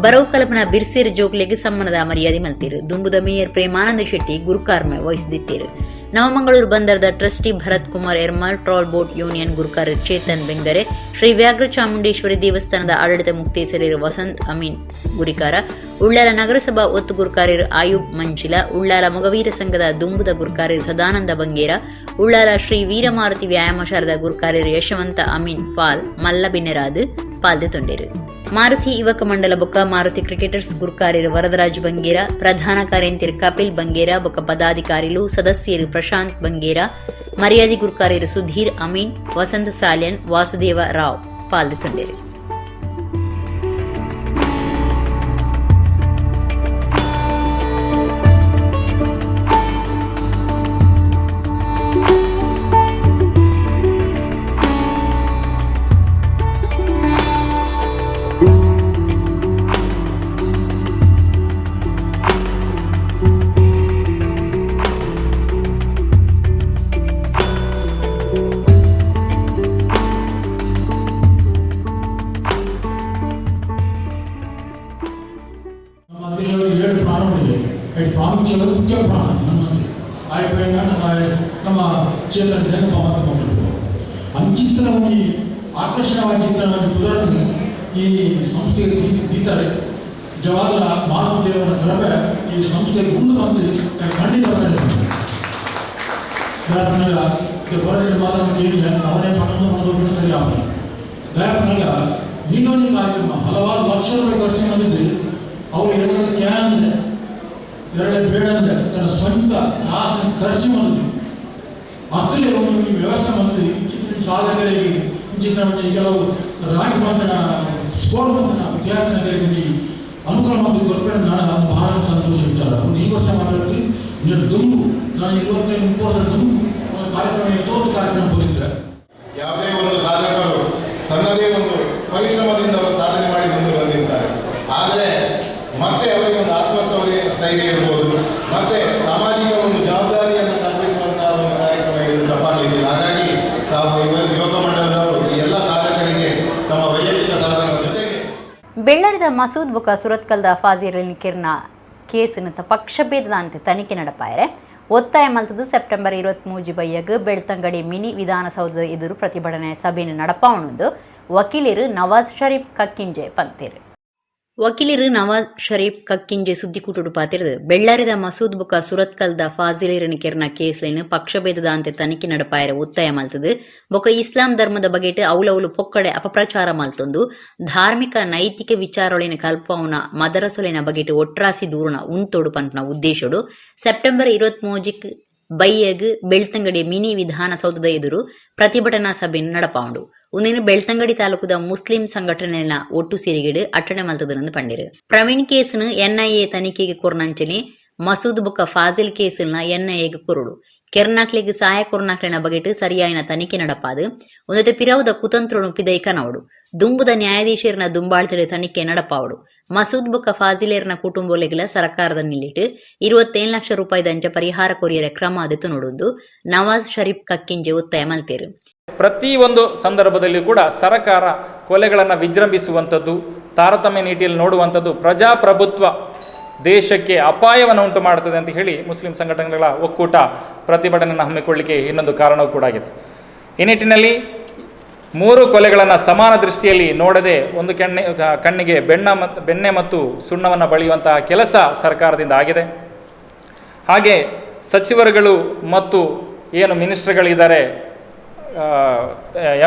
ಬರವು ಕಲ್ಪನಾ ಬಿರ್ಸೇರ್ ಜೋಕ್ಲೆಗ್ ಸಮ್ಮಾನದ ಮರ್ಯಾದೆ ಮಲ್ತೀರು. ದುಂಬುದ ಮೇಯರ್ ಪ್ರೇಮಾನಂದ ಶೆಟ್ಟಿ ಗುರುಕಾರ್ಮೆ ವಹಿಸಿದಿತ್ತೀರು. ನವಮಂಗಳೂರು ಬಂದರದ trustee Bharath Kumar Ermal, trawl boat union ಗುರುಕಾರ ಚೇತನ್ ಬೆಂಗರೆ, ಶ್ರೀ ವ್ಯಾಘ್ರ ಚಾಮುಂಡೇಶ್ವರಿ ದೇವಸ್ಥಾನದ ಆಡಳಿತ ಮುಕ್ತೇಸರಿರು ವಸಂತ್ ಅಮೀನ್ ಗುರಿಕಾರ, ಉಳ್ಳಾಲ ನಗರಸಭಾ ಒತ್ತು ಗುರುಕಾರ್ಯರು ಆಯೂಬ್ ಮಂಚಿಲ, ಉಳ್ಳಾಲ ಮೊಗವೀರ ಸಂಘದ ದುಂಬುದ ಗುರುಕಾರ್ಯರು ಸದಾನಂದ ಬಂಗೇರ, ಉಳ್ಳಾಲ ಶ್ರೀ ವೀರಮಾರುತಿ ವ್ಯಾಯಾಮ ಶಾರದ ಗುರುಕಾರ್ಯರು ಯಶವಂತ ಅಮೀನ್ ಪಾಲ್ ಮಲ್ಲಬಿನ್ನೆರಾದ್ ಪಾಲ್ದೆ ತೊಂಡೇರು. ಮಾರುತಿ ಯುವಕ ಮಂಡಲ ಬೊಕ್ಕ ಮಾರುತಿ ಕ್ರಿಕೆಟರ್ಸ್ ಗುರುಕಾರ್ಯರು ವರದರಾಜ್ ಬಂಗೇರ, ಪ್ರಧಾನ ಕಾರ್ಯಂತಿರು ಕಪಿಲ್ ಬಂಗೇರ ಬೊಕ್ಕ ಪದಾಧಿಕಾರಿಲು ಸದಸ್ಯರು ಪ್ರಶಾಂತ್ ಬಂಗೇರ, ಮರ್ಯಾದೆ ಗುರುಕಾರ್ಯರು ಸುಧೀರ್ ಅಮೀನ್, ವಸಂತ ಸಾಲ್ಯನ್, ವಾಸುದೇವ ರಾವ್ ಪಾಲ್ದೆ ತೊಂಡೇರು. ಅಂಚೆದ ಮುಖ್ಯ ಪ್ರಾಣ ಹನುಮಂತೆ ಆಯ್ಕೆ ನಮ್ಮ ಚೇತನ ಜನ್ಮ ಅಂಚಿತ್ರ ಒಂದು ಆಕರ್ಷಣವಾದ ಚಿತ್ರವಾಗಿ ಪುದರನ್ನು ಈ ಸಂಸ್ಥೆಗೆ ದೀತಾರೆ. ಜವಾಹರ್ಲಾಲ್ ಮಾರುತಿ ದೇವರ ಕೃಪೆ ಈ ಸಂಸ್ಥೆಗೆ ಮುಂದೆ ಬಂದು ಖಂಡಿತ ಹೊರಗೆ ಮಾತ್ರ ಏನಿಲ್ಲ, ಅವನೇ ಪಣನ್ನು ಮಾಡೋದು ಸರಿ ಆಗೋದು. ದಯಾಪನಾಗ ಇನ್ನೊಂದು ಕಾರ್ಯಕ್ರಮ ಹಲವಾರು ಲಕ್ಷ ರೂಪಾಯಿ ಖರ್ಚು ಮಾಡಿದ್ದು, ಅವರು ಎರಡು ಕ್ಯಾನ್ ಎರಡೇ ಬೇಡಂದ್ರೆ ತನ್ನ ಸ್ವಂತ ಕಾಸನ್ನು ಖರ್ಚು ಮಾಡಿದ್ವಿ. ಅಕ್ಕಲೇ ಒಂದು ಈ ವ್ಯವಸ್ಥೆ ಮಾಡಿದ್ವಿ. ಸಾಧಕರಿಗೆ ಇಂಚಿನ ಕೆಲವು ರಾಗಿ ಮಂತ್ರನ ಸ್ಕೋರ್ ಮಂತ್ರನ ವಿದ್ಯಾರ್ಥಿಗಳಿಗೆ ಅನುಕೂಲ ಮಾಡಿ ಕೊಡ್ತಾರೆ. ನಾನು ಬಹಳ ಸಂತೋಷ ವಿಚಾರ. ಒಂದು ಈ ವರ್ಷ ಮಾತಾಡ್ತೀನಿ ನೀನು ದುಂಬು ನಾನು 25 30 ವರ್ಷ ದುಂಬು ಕಾರ್ಯಕ್ರಮ ತೋತು ಕಾರ್ಯಕ್ರಮ ಬಂದಿದ್ದೆ. ಯಾವುದೇ ಒಂದು ಸಾಧಕರು ತನ್ನದೇ ಒಂದು ಪರಿಶ್ರಮದಿಂದ ಅವರು ಸಾಧನೆ ಮಾಡಿ ಮುಂದೆ ಬಂದಿರ್ತಾರೆ. ಆದರೆ ಮತ್ತೆ ಅವರಿಗೆ ಒಂದು ಆತ್ಮಸ್ಥೈರ್ಯ ಸ್ಥೈರ್ಯ ಇರ್ಬೋದು, ಮತ್ತೆ ಸಾಮಾಜಿಕ ಒಂದು ಜವಾಬ್ದಾರಿಯನ್ನು ಕಲ್ಪಿಸುವಂತಹ ಒಂದು ಕಾರ್ಯಕ್ರಮ ಇದು ತಪ್ಪಾಗಲಿಕ್ಕಿಲ್ಲ. ಹಾಗಾಗಿ ತಾವು ಯುವಕ ಮಂಡಲದವರು ಈ ಎಲ್ಲ ಸಾಧಕರಿಗೆ ತಮ್ಮ ವೈಯಕ್ತಿಕ ಸಾಧನೆಗಳ ಜೊತೆಗೆ ಬೆಳ್ಳರಿದ ಮಸೂದ್ ಬುಕ ಸುರತ್ಕಲ್ದ ಫಾಜಿರಲಿನ ಕಿರ್ನ ಕೇಸಿನ ಪಕ್ಷಭೇದದಂತೆ ತನಿಖೆ ನಡಪಾಯರೆ ಒತ್ತಾಯ ಮಲ್ತದ್ದು ಸೆಪ್ಟೆಂಬರ್ 23 ಬಯ್ಯಗ್ ಬೆಳ್ತಂಗಡಿ ಮಿನಿ ವಿಧಾನಸೌಧದ ಎದುರು ಪ್ರತಿಭಟನೆ ಸಭೆಯನ್ನು ನಡಪಾವಣದು ವಕೀಲರು ನವಾಜ್ ಶರೀಫ್ ಕಕ್ಕಿಂಜೆ ಪಂತೇರು. ವಕೀಲರು ನವಾಜ್ ಶರೀಫ್ ಕಕ್ಕಿಂಜೆ ಸುದ್ದಿಕೂಟುಡು ಪಾತಿರದು ಬೆಳ್ಳಾರಿದ ಮಸೂದ್ ಬುಕ ಸುರತ್ಕಲ್ದ ಫಾಜಿಲೇರನ ಕೆರ್ನ ಕೇಸ್ಲೈನ್ ಪಕ್ಷಭೇದದ ಅಂತೆ ತನಿಖೆ ನಡಪಾಯರೆ ಒತ್ತಾಯ ಮಲ್ತದು ಬೊಕ ಇಸ್ಲಾಂ ಧರ್ಮದ ಬಗೆಟ್ ಅವಲವಲು ಪೊಕ್ಕಡೆ ಅಪಪ್ರಚಾರ ಮಲ್ತೊಂದು ಧಾರ್ಮಿಕ ನೈತಿಕ ವಿಚಾರೊಳಿನ ಕಲ್ಪವನ ಮದರಸೊಲಿನ ಬಗೆಟ್ ಒಟ್ರಾಸಿ ದೂರುನ ಉಂತೋಡು ಪನ್ಪನ ಉದ್ದೇಶಡು ಸೆಪ್ಟೆಂಬರ್ 23 ಬೈಯಗ್ ಬೆಳ್ತಂಗಡಿ ಮಿನಿ ವಿಧಾನಸೌಧದ ಎದುರು ಪ್ರತಿಭಟನಾ ಸಭೆಯನ್ನು ನಡಪಾವುಂಡು. ಉಂದೆನ್ ಬೆಳ್ತಂಗಡಿ ತಾಲೂಕುದ ಮುಸ್ಲಿಂ ಸಂಘಟನೆಯ ಒಟ್ಟು ಸೇರಿಗೆಡು ಅಟ್ಟಣೆ ಮಲ್ತದನಂದು ಪಂಡಿರು. ಪ್ರವೀಣ್ ಕೇಸ್ನು ಎನ್ಐಎ ತನಿಖೆಗೆ ಕೊರ್ನಂಚನೆ ಮಸೂದ್ ಬುಕ್ಕ ಫಾಜಿಲ್ ಕೇಸ್ನ ಎನ್ಐಎಗೆ ಕೊರಡು ಕೆರ್ನಾಕ್ಲೆಗ್ ಸಹಾಯ ಕೊರ್ನಾಕ್ಲೆನ ಬಗೆಟ್ ಸರಿಯಾಯಿನ ತನಿಖೆ ನಡಪಾದು ಒಂದೊತ್ತೆ ಪಿರವುದ ಕುತಂತ್ರನು ಪಿದೈ ಕನವಡು ದುಂಬುದ ನ್ಯಾಯಾಧೀಶರ್ನ ದುಂಬಾಳ್ತಿಡ ತನಿಖೆ ನಡಪಾವಡು. ಮಸೂದ್ ಬುಕ್ಕ ಫಾಜಿಲೇರ್ನ ಕುಟುಂಬೊಲೆಗ್ಲ ಸರ್ಕಾರದ ನಿಲ್ಲಿಟ್ಟು 27 ಲಕ್ಷ ರೂಪಾಯಿ ದಂಚ ಪರಿಹಾರ ಕೊರಿಯರ ಕ್ರಮ ಅದೆತ್ತು ನೋಡುವುದು ನವಾಜ್ ಶರೀಫ್ ಕಕ್ಕಿಂಜೆ ಒತ್ತಾಯ ಮಲ್ತೇರು. ಪ್ರತಿ ಒಂದು ಸಂದರ್ಭದಲ್ಲಿಯೂ ಕೂಡ ಸರ್ಕಾರ ಕೊಲೆಗಳನ್ನು ವಿಜೃಂಭಿಸುವಂಥದ್ದು, ತಾರತಮ್ಯ ನೀತಿಯಲ್ಲಿ ನೋಡುವಂಥದ್ದು ಪ್ರಜಾಪ್ರಭುತ್ವ ದೇಶಕ್ಕೆ ಅಪಾಯವನ್ನು ಉಂಟು ಮಾಡುತ್ತದೆ ಅಂತ ಹೇಳಿ ಮುಸ್ಲಿಂ ಸಂಘಟನೆಗಳ ಒಕ್ಕೂಟ ಪ್ರತಿಭಟನೆಯನ್ನು ಹಮ್ಮಿಕೊಳ್ಳಿಕ್ಕೆ ಇನ್ನೊಂದು ಕಾರಣವೂ ಕೂಡ ಆಗಿದೆ. ಈ ನಿಟ್ಟಿನಲ್ಲಿ 3 ಕೊಲೆಗಳನ್ನು ಸಮಾನ ದೃಷ್ಟಿಯಲ್ಲಿ ನೋಡದೆ ಒಂದು ಕಣ್ಣಿಗೆ ಬೆಣ್ಣೆ ಮತ್ತು ಸುಣ್ಣವನ್ನು ಬಳಿಯುವಂತಹ ಕೆಲಸ ಸರ್ಕಾರದಿಂದ ಆಗಿದೆ. ಹಾಗೆ ಸಚಿವರುಗಳು ಮತ್ತು ಏನು ಮಿನಿಸ್ಟರ್ಗಳಿದ್ದಾರೆ,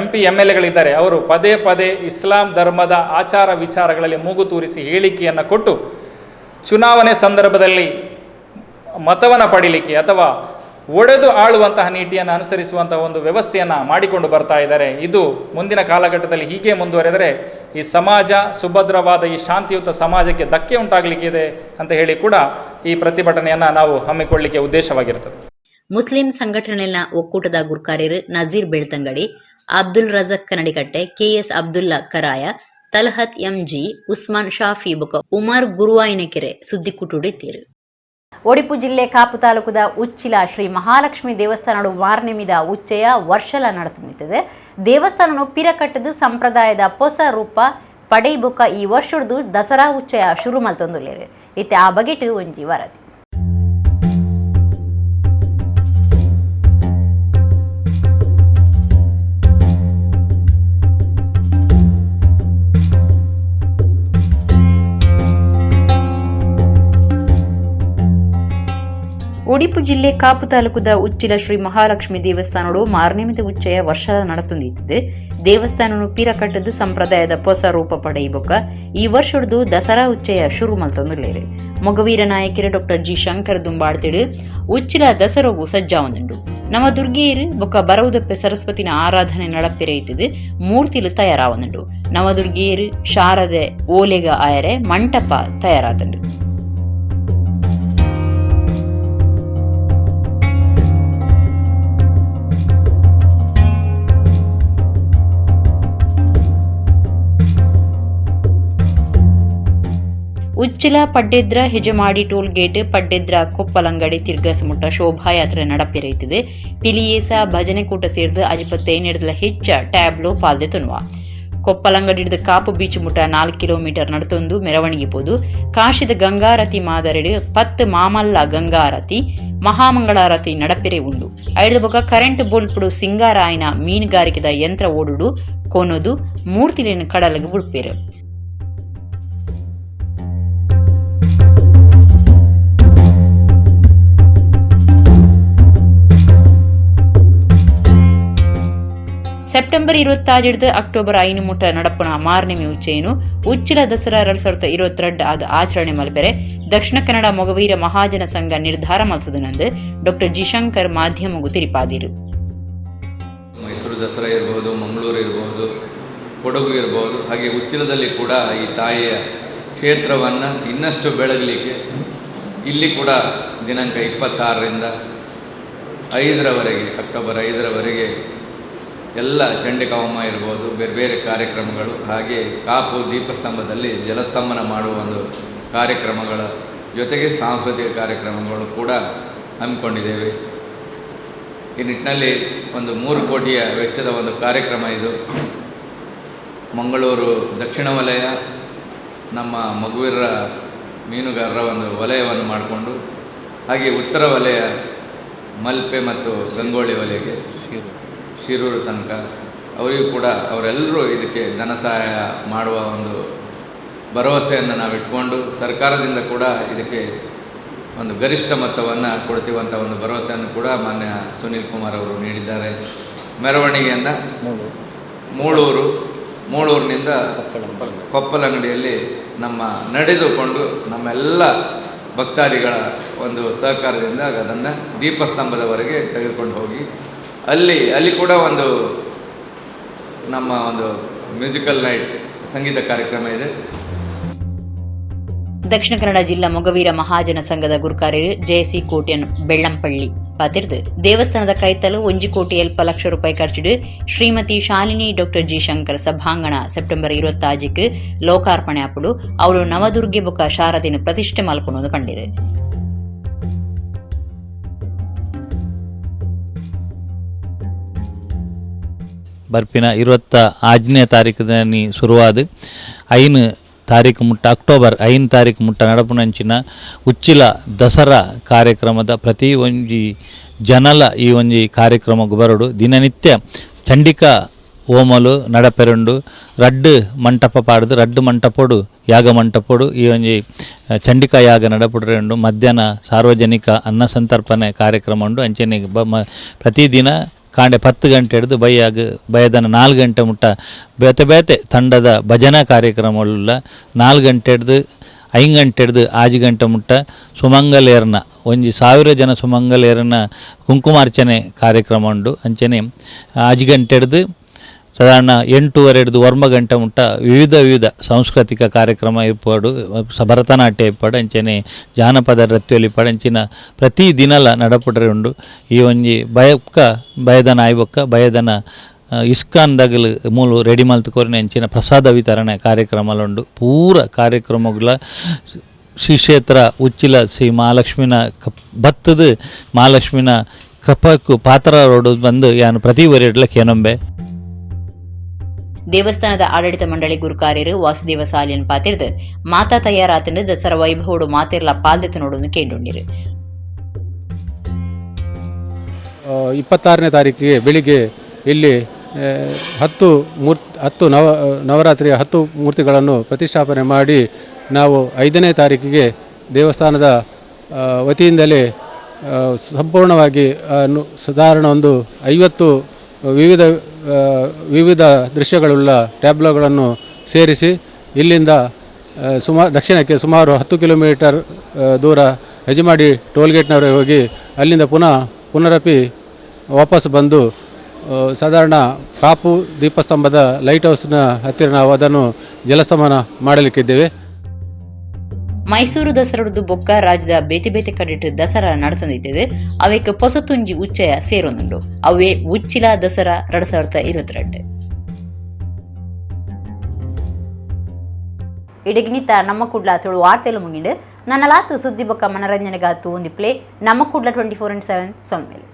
M P M L ಎಗಳಿದ್ದಾರೆ, ಅವರು ಪದೇ ಪದೇ ಇಸ್ಲಾಂ ಧರ್ಮದ ಆಚಾರ ವಿಚಾರಗಳಲ್ಲಿ ಮೂಗು ತೂರಿಸಿ ಹೇಳಿಕೆಯನ್ನು ಕೊಟ್ಟು ಚುನಾವಣೆ ಸಂದರ್ಭದಲ್ಲಿ ಮತವನ್ನು ಪಡೀಲಿಕ್ಕೆ ಅಥವಾ ಒಡೆದು ಆಳುವಂತಹ ನೀತಿಯನ್ನು ಅನುಸರಿಸುವಂತಹ ಒಂದು ವ್ಯವಸ್ಥೆಯನ್ನು ಮಾಡಿಕೊಂಡು ಬರ್ತಾ ಇದ್ದಾರೆ. ಇದು ಮುಂದಿನ ಕಾಲಘಟ್ಟದಲ್ಲಿ ಹೀಗೆ ಮುಂದುವರೆದರೆ ಈ ಸಮಾಜ ಸುಭದ್ರವಾದ ಈ ಶಾಂತಿಯುತ ಸಮಾಜಕ್ಕೆ ಧಕ್ಕೆ ಉಂಟಾಗಲಿಕ್ಕಿದೆ ಅಂತ ಹೇಳಿ ಕೂಡ ಈ ಪ್ರತಿಭಟನೆಯನ್ನು ನಾವು ಹಮ್ಮಿಕೊಳ್ಳಲಿಕ್ಕೆ ಉದ್ದೇಶವಾಗಿರುತ್ತದೆ. ಮುಸ್ಲಿಂ ಸಂಘಟನೆಗಳ ಒಕ್ಕೂಟದ ಗುರ್ಕಾರ್ಯರು ನಜೀರ್ ಬೆಳ್ತಂಗಡಿ, ಅಬ್ದುಲ್ ರಜಕ್ ಕನ್ನಡಿಕಟ್ಟೆ, ಕೆಎಸ್ ಅಬ್ದುಲ್ಲಾ ಕರಾಯ, ತಲಹತ್ ಎಂಜಿ, ಉಸ್ಮಾನ್ ಶಾಫಿ ಬೊಕ ಉಮರ್ ಗುರುವಾಯಿನಕೆರೆ ಸುದ್ದಿಕೂಟುಡಿತ್ತೀರು. ಒಡಿಪು ಜಿಲ್ಲೆ ಕಾಪು ತಾಲೂಕುದ ಉಚ್ಚಿಲ ಶ್ರೀ ಮಹಾಲಕ್ಷ್ಮಿ ದೇವಸ್ಥಾನಡು ವಾರ್ನಿಮಿದ ಉಚ್ಚಯ ವರ್ಷಲ ನಡೆದು ದೇವಸ್ಥಾನನು ಪಿರಕಟ್ಟದ ಸಂಪ್ರದಾಯದ ಹೊಸ ರೂಪ ಪಡೆಯಬೊಕ್ಕ ಈ ವರ್ಷದ ದಸರಾ ಉಚ್ಚಯ ಶುರು ಮಲ್ತೊಂದುಲ್ಲೇರು. ಇತ್ತೆ ಆ ಬಗೆಟ್ ಒಂಜಿ ವರದಿ. ಒಡಿಪು ಜಿಲ್ಲೆ ಕಾಪು ತಾಲೂಕುದ ಉಚ್ಚಿಲ ಶ್ರೀ ಮಹಾಲಕ್ಷ್ಮಿ ದೇವಸ್ಥಾನಡು ಮಾರ್ನೆಮಿದ ಉಚ್ಚಯ ವರ್ಷ ನಡತೊಂದಿತ್ತಿದೆ. ದೇವಸ್ಥಾನನು ಪಿರಕಟ್ಟದ ಸಂಪ್ರದಾಯದ ಹೊಸ ರೂಪ ಪಡೆಯಬೊಕ್ಕ ಈ ವರ್ಷದ್ದು ದಸರಾ ಉಚ್ಚಯ ಶುರು ಮಲ್ತೊಂದುಲ್ಲೇರು. ಮೊಗವೀರ ನಾಯಕರು ಡಾಕ್ಟರ್ ಜಿ ಶಂಕರ್ ದುಂಬಾಡ್ತಿಡು ಉಚ್ಚಿಲ ದಸರೋಗು ಸಜ್ಜಾವೊಂದುಂಡು. ನಮ್ಮ ದುರ್ಗೆಯರು ಬೊಕ್ಕ ಬರವುದಪ್ಪೆ ಸರಸ್ವತಿನ ಆರಾಧನೆ ನಡಪಿರೈತಿದ್ದು ಮೂರ್ತಿಲು ತಯಾರಾವೊಂದುಂಡು. ನವದುರ್ಗೆಯರು ಶಾರದೆ ಓಲೆಗ ಆಯರೆ ಮಂಟಪ ತಯಾರಾತುಂಡು. ಉಚ್ಚಿಲ ಪಡ್ಡೆದ್ರ ಹೆಜಮಾಡಿ ಟೋಲ್ ಗೇಟ್ ಪಡ್ಡೆದ್ರ ಕೊಪ್ಪಲಂಗಡಿ ತಿರ್ಗಸಮುಟ್ಟ ಶೋಭಾಯಾತ್ರೆ ನಡಪಿರೈತಿದೆ. ಪಿಲಿಯೇಸ ಭಜನೆ ಕೂಟ ಸೇರ್ದು ಅಜಿಪತ್ತೆ ನೆಡದಲ ಹೆಚ್ಚ ಟ್ಯಾಬ್ಲೋ ಪಾಲ್ದೆ ತುನ್ನುವ. ಕೊಪ್ಪಲಂಗಡಿಡ್ದು ಕಾಪು ಬೀಚ್ ಮುಟ 4 ಕಿಲೋಮೀಟರ್ ನಡತೊಂದು ಮೆರವಣಿಗೆ ಪೋದು ಕಾಶಿದ ಗಂಗಾರತಿ ಮಾದರಿಡು 10 ಮಾಮಲ್ಲ ಗಂಗಾರತಿ ಮಹಾಮಂಗಳಾರತಿ ನಡಪೆರೆ ಉಂಡು. ಐದು ಬೊಕ ಕರೆಂಟ್ ಬೋಲ್ಪುಡು ಸಿಂಗಾರಾಯನ ಮೀನುಗಾರಿಕೆದ ಯಂತ್ರ ಓಡುಡು ಕೋನೋದು ಮೂರ್ತಿಲೇನು ಕಡಲಗೆ ಬುಡ್ಪೇರು. ಸೆಪ್ಟೆಂಬರ್ 26 ಅಕ್ಟೋಬರ್ 5 ಮುಟ ನಡಪುನ ಮಾರ್ನೆಮಿ ಉಚ್ಚೆಯನ್ನು ಉಚ್ಚಿಲ ದಸರಾ 2022 ಆದ ಆಚರಣೆ ಮಲ್ಪೆರೆ ದಕ್ಷಿಣ ಕನ್ನಡ ಮೊಗವೀರ ಮಹಾಜನ ಸಂಘ ನಿರ್ಧಾರ ಮಲ್ತದನಂದು ಡಾಕ್ಟರ್ ಜಿ ಶಂಕರ್ ಮಾಧ್ಯಮಗೂ ತಿರಿಪಾದಿರು. ಮೈಸೂರು ದಸರಾ ಇರಬಹುದು, ಮಂಗಳೂರು ಇರಬಹುದು, ಕೊಡಗು ಇರಬಹುದು, ಹಾಗೆ ಉಚ್ಚಿಲದಲ್ಲಿ ಕೂಡ ಈ ತಾಯಿಯ ಕ್ಷೇತ್ರವನ್ನು ಇನ್ನಷ್ಟು ಬೆಳಗಲಿಕ್ಕೆ ಇಲ್ಲಿ ಕೂಡ ದಿನಾಂಕ 26ರಿಂದ 5ರವರೆಗೆ, ಅಕ್ಟೋಬರ್ 5ರವರೆಗೆ ಎಲ್ಲ ಚಂಡಿಕಾ ಹೋಮ ಇರ್ಬೋದು, ಬೇರೆ ಬೇರೆ ಕಾರ್ಯಕ್ರಮಗಳು, ಹಾಗೆ ಕಾಪು ದೀಪಸ್ತಂಭದಲ್ಲಿ ಜಲಸ್ತಂಭನ ಮಾಡುವ ಒಂದು ಕಾರ್ಯಕ್ರಮಗಳ ಜೊತೆಗೆ ಸಾಂಸ್ಕೃತಿಕ ಕಾರ್ಯಕ್ರಮಗಳು ಕೂಡ ಹಮ್ಮಿಕೊಂಡಿದ್ದೇವೆ. ಈ ನಿಟ್ಟಿನಲ್ಲಿ ಒಂದು 3 ಕೋಟಿಯ ವೆಚ್ಚದ ಒಂದು ಕಾರ್ಯಕ್ರಮ ಇದು. ಮಂಗಳೂರು ದಕ್ಷಿಣ ವಲಯ ನಮ್ಮ ಮಗುವೀರರ ಮೀನುಗಾರರ ಒಂದು ವಲಯವನ್ನು ಮಾಡಿಕೊಂಡು, ಹಾಗೆ ಉತ್ತರ ವಲಯ ಮಲ್ಪೆ ಮತ್ತು ಗಂಗೋಳಿ ವಲಯಕ್ಕೆ ಶಿರೂರು ತನಕ ಅವರಿಗೂ ಕೂಡ ಅವರೆಲ್ಲರೂ ಇದಕ್ಕೆ ಧನ ಸಹಾಯ ಮಾಡುವ ಒಂದು ಭರವಸೆಯನ್ನು ನಾವು ಇಟ್ಕೊಂಡು ಸರ್ಕಾರದಿಂದ ಕೂಡ ಇದಕ್ಕೆ ಒಂದು ಗರಿಷ್ಠ ಮೊತ್ತವನ್ನು ಕೊಡ್ತೀವಂಥ ಒಂದು ಭರವಸೆಯನ್ನು ಕೂಡ ಮಾನ್ಯ ಸುನೀಲ್ ಕುಮಾರ್ ಅವರು ನೀಡಿದ್ದಾರೆ. ಮೆರವಣಿಗೆಯನ್ನು ಮೂಳೂರಿನಿಂದ ಕೊಪ್ಪಲಂಗಡಿಯಲ್ಲಿ ನಮ್ಮ ನಡೆದುಕೊಂಡು ನಮ್ಮೆಲ್ಲ ಭಕ್ತಾದಿಗಳ ಒಂದು ಸಹಕಾರದಿಂದ ಅದನ್ನು ದೀಪಸ್ತಂಭದವರೆಗೆ ತೆಗೆದುಕೊಂಡು ಹೋಗಿ ಅಲ್ಲಿ ಅಲ್ಲಿ ಕೂಡ ಒಂದು ನಮ್ಮ ಒಂದು ಮ್ಯೂಸಿಕಲ್ ನೈಟ್ ಸಂಗೀತ ಕಾರ್ಯಕ್ರಮ ಇದೆ. ದಕ್ಷಿಣ ಕನ್ನಡ ಜಿಲ್ಲಾ ಮೊಗವೀರ ಮಹಾಜನ ಸಂಘದ ಗುರುಕಾರ್ಯರು ಜೆಸಿ ಕೋಟ್ಯನ್ ಬೆಳ್ಳಂಪಳ್ಳಿ ಪಾತಿರ್ದು ದೇವಸ್ಥಾನದ ಕೈತಲು 1 ಕೋಟಿ 7 ಲಕ್ಷ ರೂಪಾಯಿ ಖರ್ಚಿಡು ಶ್ರೀಮತಿ ಶಾಲಿನಿ ಡಾಕ್ಟರ್ ಜಿ ಶಂಕರ್ ಸಭಾಂಗಣ ಸೆಪ್ಟೆಂಬರ್ 26ಕ್ಕೆ ಲೋಕಾರ್ಪಣೆ ಆಪುಡು ಅವರು ನವದುರ್ಗೆ ಬೊಕ ಶಾರದಿನ ಪ್ರತಿಷ್ಠೆ ಮಲ್ಪುನೊಂದು ಪಂಡಿರು. ಬರ್ಪಿನ 26ನೇ ತಾರೀಕು ಶುರುವಾದ 5 ತಾರೀಕು ಮುಟ್ಟ ಅಕ್ಟೋಬರ್ 5 ತಾರೀಕು ಮುಟ್ಟ ನಡಪುನಂಚಿನ ಉಚ್ಚಿಲ ದಸರಾ ಕಾರ್ಯಕ್ರಮದ ಪ್ರತಿ ಒಂಜಿ ಜನಲ ಈ ಒಂಜಿ ಕಾರ್ಯಕ್ರಮ ಬರಡು ದಿನನಿತ್ಯ ಚಂಡಿಕಾ ಹೋಮಲು ನಡಪೆರುಂಡು ರಡ್ಡು ಮಂಟಪ ಪಾಡ್ದು ರಡ್ಡು ಮಂಟಪೋಡು ಯಾಗ ಮಂಟಪೋಡು ಈ ಒಂಜಿ ಚಂಡಿಕಾ ಯಾಗ ನಡಪುಡ್ರೆ ಮಧ್ಯಾಹ್ನ ಸಾರ್ವಜನಿಕ ಅನ್ನ ಸಂತರ್ಪಣೆ ಕಾರ್ಯಕ್ರಮ ಉಂಡು. ಅಂಚನೆ ಪ್ರತಿದಿನ ಕಾಂಡೆ 10 ಗಂಟೆ ಹಿಡಿದು ಬೈಯಾಗ ಬಯದನ 4 ಗಂಟೆ ಮುಟ್ಟ ಬೇತೆ ಬೇತೆ ತಂಡದ ಭಜನಾ ಕಾರ್ಯಕ್ರಮಗಳೆಲ್ಲ 4 ಗಂಟೆ ಹಿಡಿದು 5 ಗಂಟೆ ಹಿಡಿದು 6 ಗಂಟೆ ಮುಟ್ಟ ಸುಮಂಗಲೇರ್ನ 1000 ಜನ ಸುಮಂಗಲೇರನ ಕುಂಕುಮಾರ್ಚನೆ ಕಾರ್ಯಕ್ರಮ ಉಂಡು. ಅಂಚನೆ 5 ಗಂಟೆ ಹಿಡಿದು ಸಾಧಾರಣ 8:30 ಹಿಡಿದು 9 ಗಂಟೆ ಮುಟ್ಟ ವಿವಿಧ ವಿವಿಧ ಸಾಂಸ್ಕೃತಿಕ ಕಾರ್ಯಕ್ರಮ ಇರ್ಪಾಡು, ಭರತನಾಟ್ಯ ಇಪ್ಪಾಡು, ಅಂಚನೆ ಜಾನಪದ ನೃತ್ಯ ಅಂಚಿನ ಪ್ರತಿ ದಿನಲ ನಡಪುಡ್ರೆ ಉಂಡು. ಈ ಒಂಜಿ ಬಯಕ್ಕ ಬಯದನ ಆಯ್ಬೊಕ್ಕ ಬಯದನ ಇಸ್ಕಾನ್ ದಗಲು ಮೂಲು ರೆಡಿ ಮಲ್ತುಕೋರಿನ ಅಂಚಿನ ಪ್ರಸಾದ ವಿತರಣೆ ಕಾರ್ಯಕ್ರಮಲುಂಡು. ಪೂರ ಕಾರ್ಯಕ್ರಮಗಳ ಶ್ರೀ ಕ್ಷೇತ್ರ ಉಚ್ಚಿಲ ಶ್ರೀ ಮಹಾಲಕ್ಷ್ಮಿನ ಬತ್ತದು ಮಹಾಲಕ್ಷ್ಮಿನ ಕೃಪಕ್ಕೂ ಪಾತ್ರ ರೋಡು ಬಂದು ಯಾನು ಪ್ರತಿ ವರಿಡ್ಲ ಕೇನೊಂಬೆ. ದೇವಸ್ಥಾನದ ಆಡಳಿತ ಮಂಡಳಿ ಗುರುಕಾರ್ಯರು ವಾಸುದೇವ ಸಾಲಿಯನ್ ಪಾತಿರ್ದು ಮಾತಾ ತಯಾರಾತಂದು ದಸರಾ ವೈಭವೋಡು ಮಾತೆರ್ಲ ಪಾಲ್ದೆತ್ತು ನೋಡೋದು ಕೇಂಡುಂಡಿರು. 26ನೇ ತಾರೀಕಿಗೆ ಬೆಳಿಗ್ಗೆ ಇಲ್ಲಿ 10 ನವರಾತ್ರಿಯ 10 ಮೂರ್ತಿಗಳನ್ನು ಪ್ರತಿಷ್ಠಾಪನೆ ಮಾಡಿ ನಾವು 5ನೇ ತಾರೀಕಿಗೆ ದೇವಸ್ಥಾನದ ವತಿಯಿಂದಲೇ ಸಂಪೂರ್ಣವಾಗಿ ಸಾಧಾರಣ ಒಂದು 50 ವಿವಿಧ ದೃಶ್ಯಗಳುಳ್ಳ ಟ್ಯಾಬ್ಲೋಗಳನ್ನು ಸೇರಿಸಿ ಇಲ್ಲಿಂದ ದಕ್ಷಿಣಕ್ಕೆ ಸುಮಾರು 10 ಕಿಲೋಮೀಟರ್ ದೂರ ಹೆಜಮಾಡಿ ಟೋಲ್ಗೇಟ್ನವರೆಗೆ ಹೋಗಿ ಅಲ್ಲಿಂದ ಪುನರಪಿ ವಾಪಸ್ ಬಂದು ಸಾಧಾರಣ ಕಾಪು ದೀಪಸ್ತಂಭದ ಲೈಟ್ ಹೌಸ್ನ ಹತ್ತಿರ ನಾವು ಅದನ್ನು ಜಲಸಮಾನ ಮಾಡಲಿಕ್ಕಿದ್ದೇವೆ. ಮೈಸೂರು ದಸರಾದು ಬೊಕ್ಕ ರಾಜ್ಯದ ಬೇತೆ ಬೇತೆ ಕಡೆಟ್ ದಸರಾ ನಡತಂದಿದ್ದೇವೆ. ಅವೇಕ ಪೊಸತುಂಜಿ ಉಚ್ಚಯ ಸೇರೊಂದುಂಡು. ಅವೇ ಉಚ್ಚಿಲ ದಸರಾ 2022. ಇಡಗಿನಿತ ನಮ್ಮ ಕುಡ್ಲ ತುಳು ವಾರ್ತೆಲು ಮುಗಿಂಡು ನನ್ನಲಾತು ಸುದ್ದಿ ಬೊಕ್ಕ ಮನರಂಜನೆಗಾತು ಒಂದು ಪ್ಲೇ ನಮ್ಮ ಕುಡ್ಲ 24x7 ಸೊನ್ಮೇಲೆ.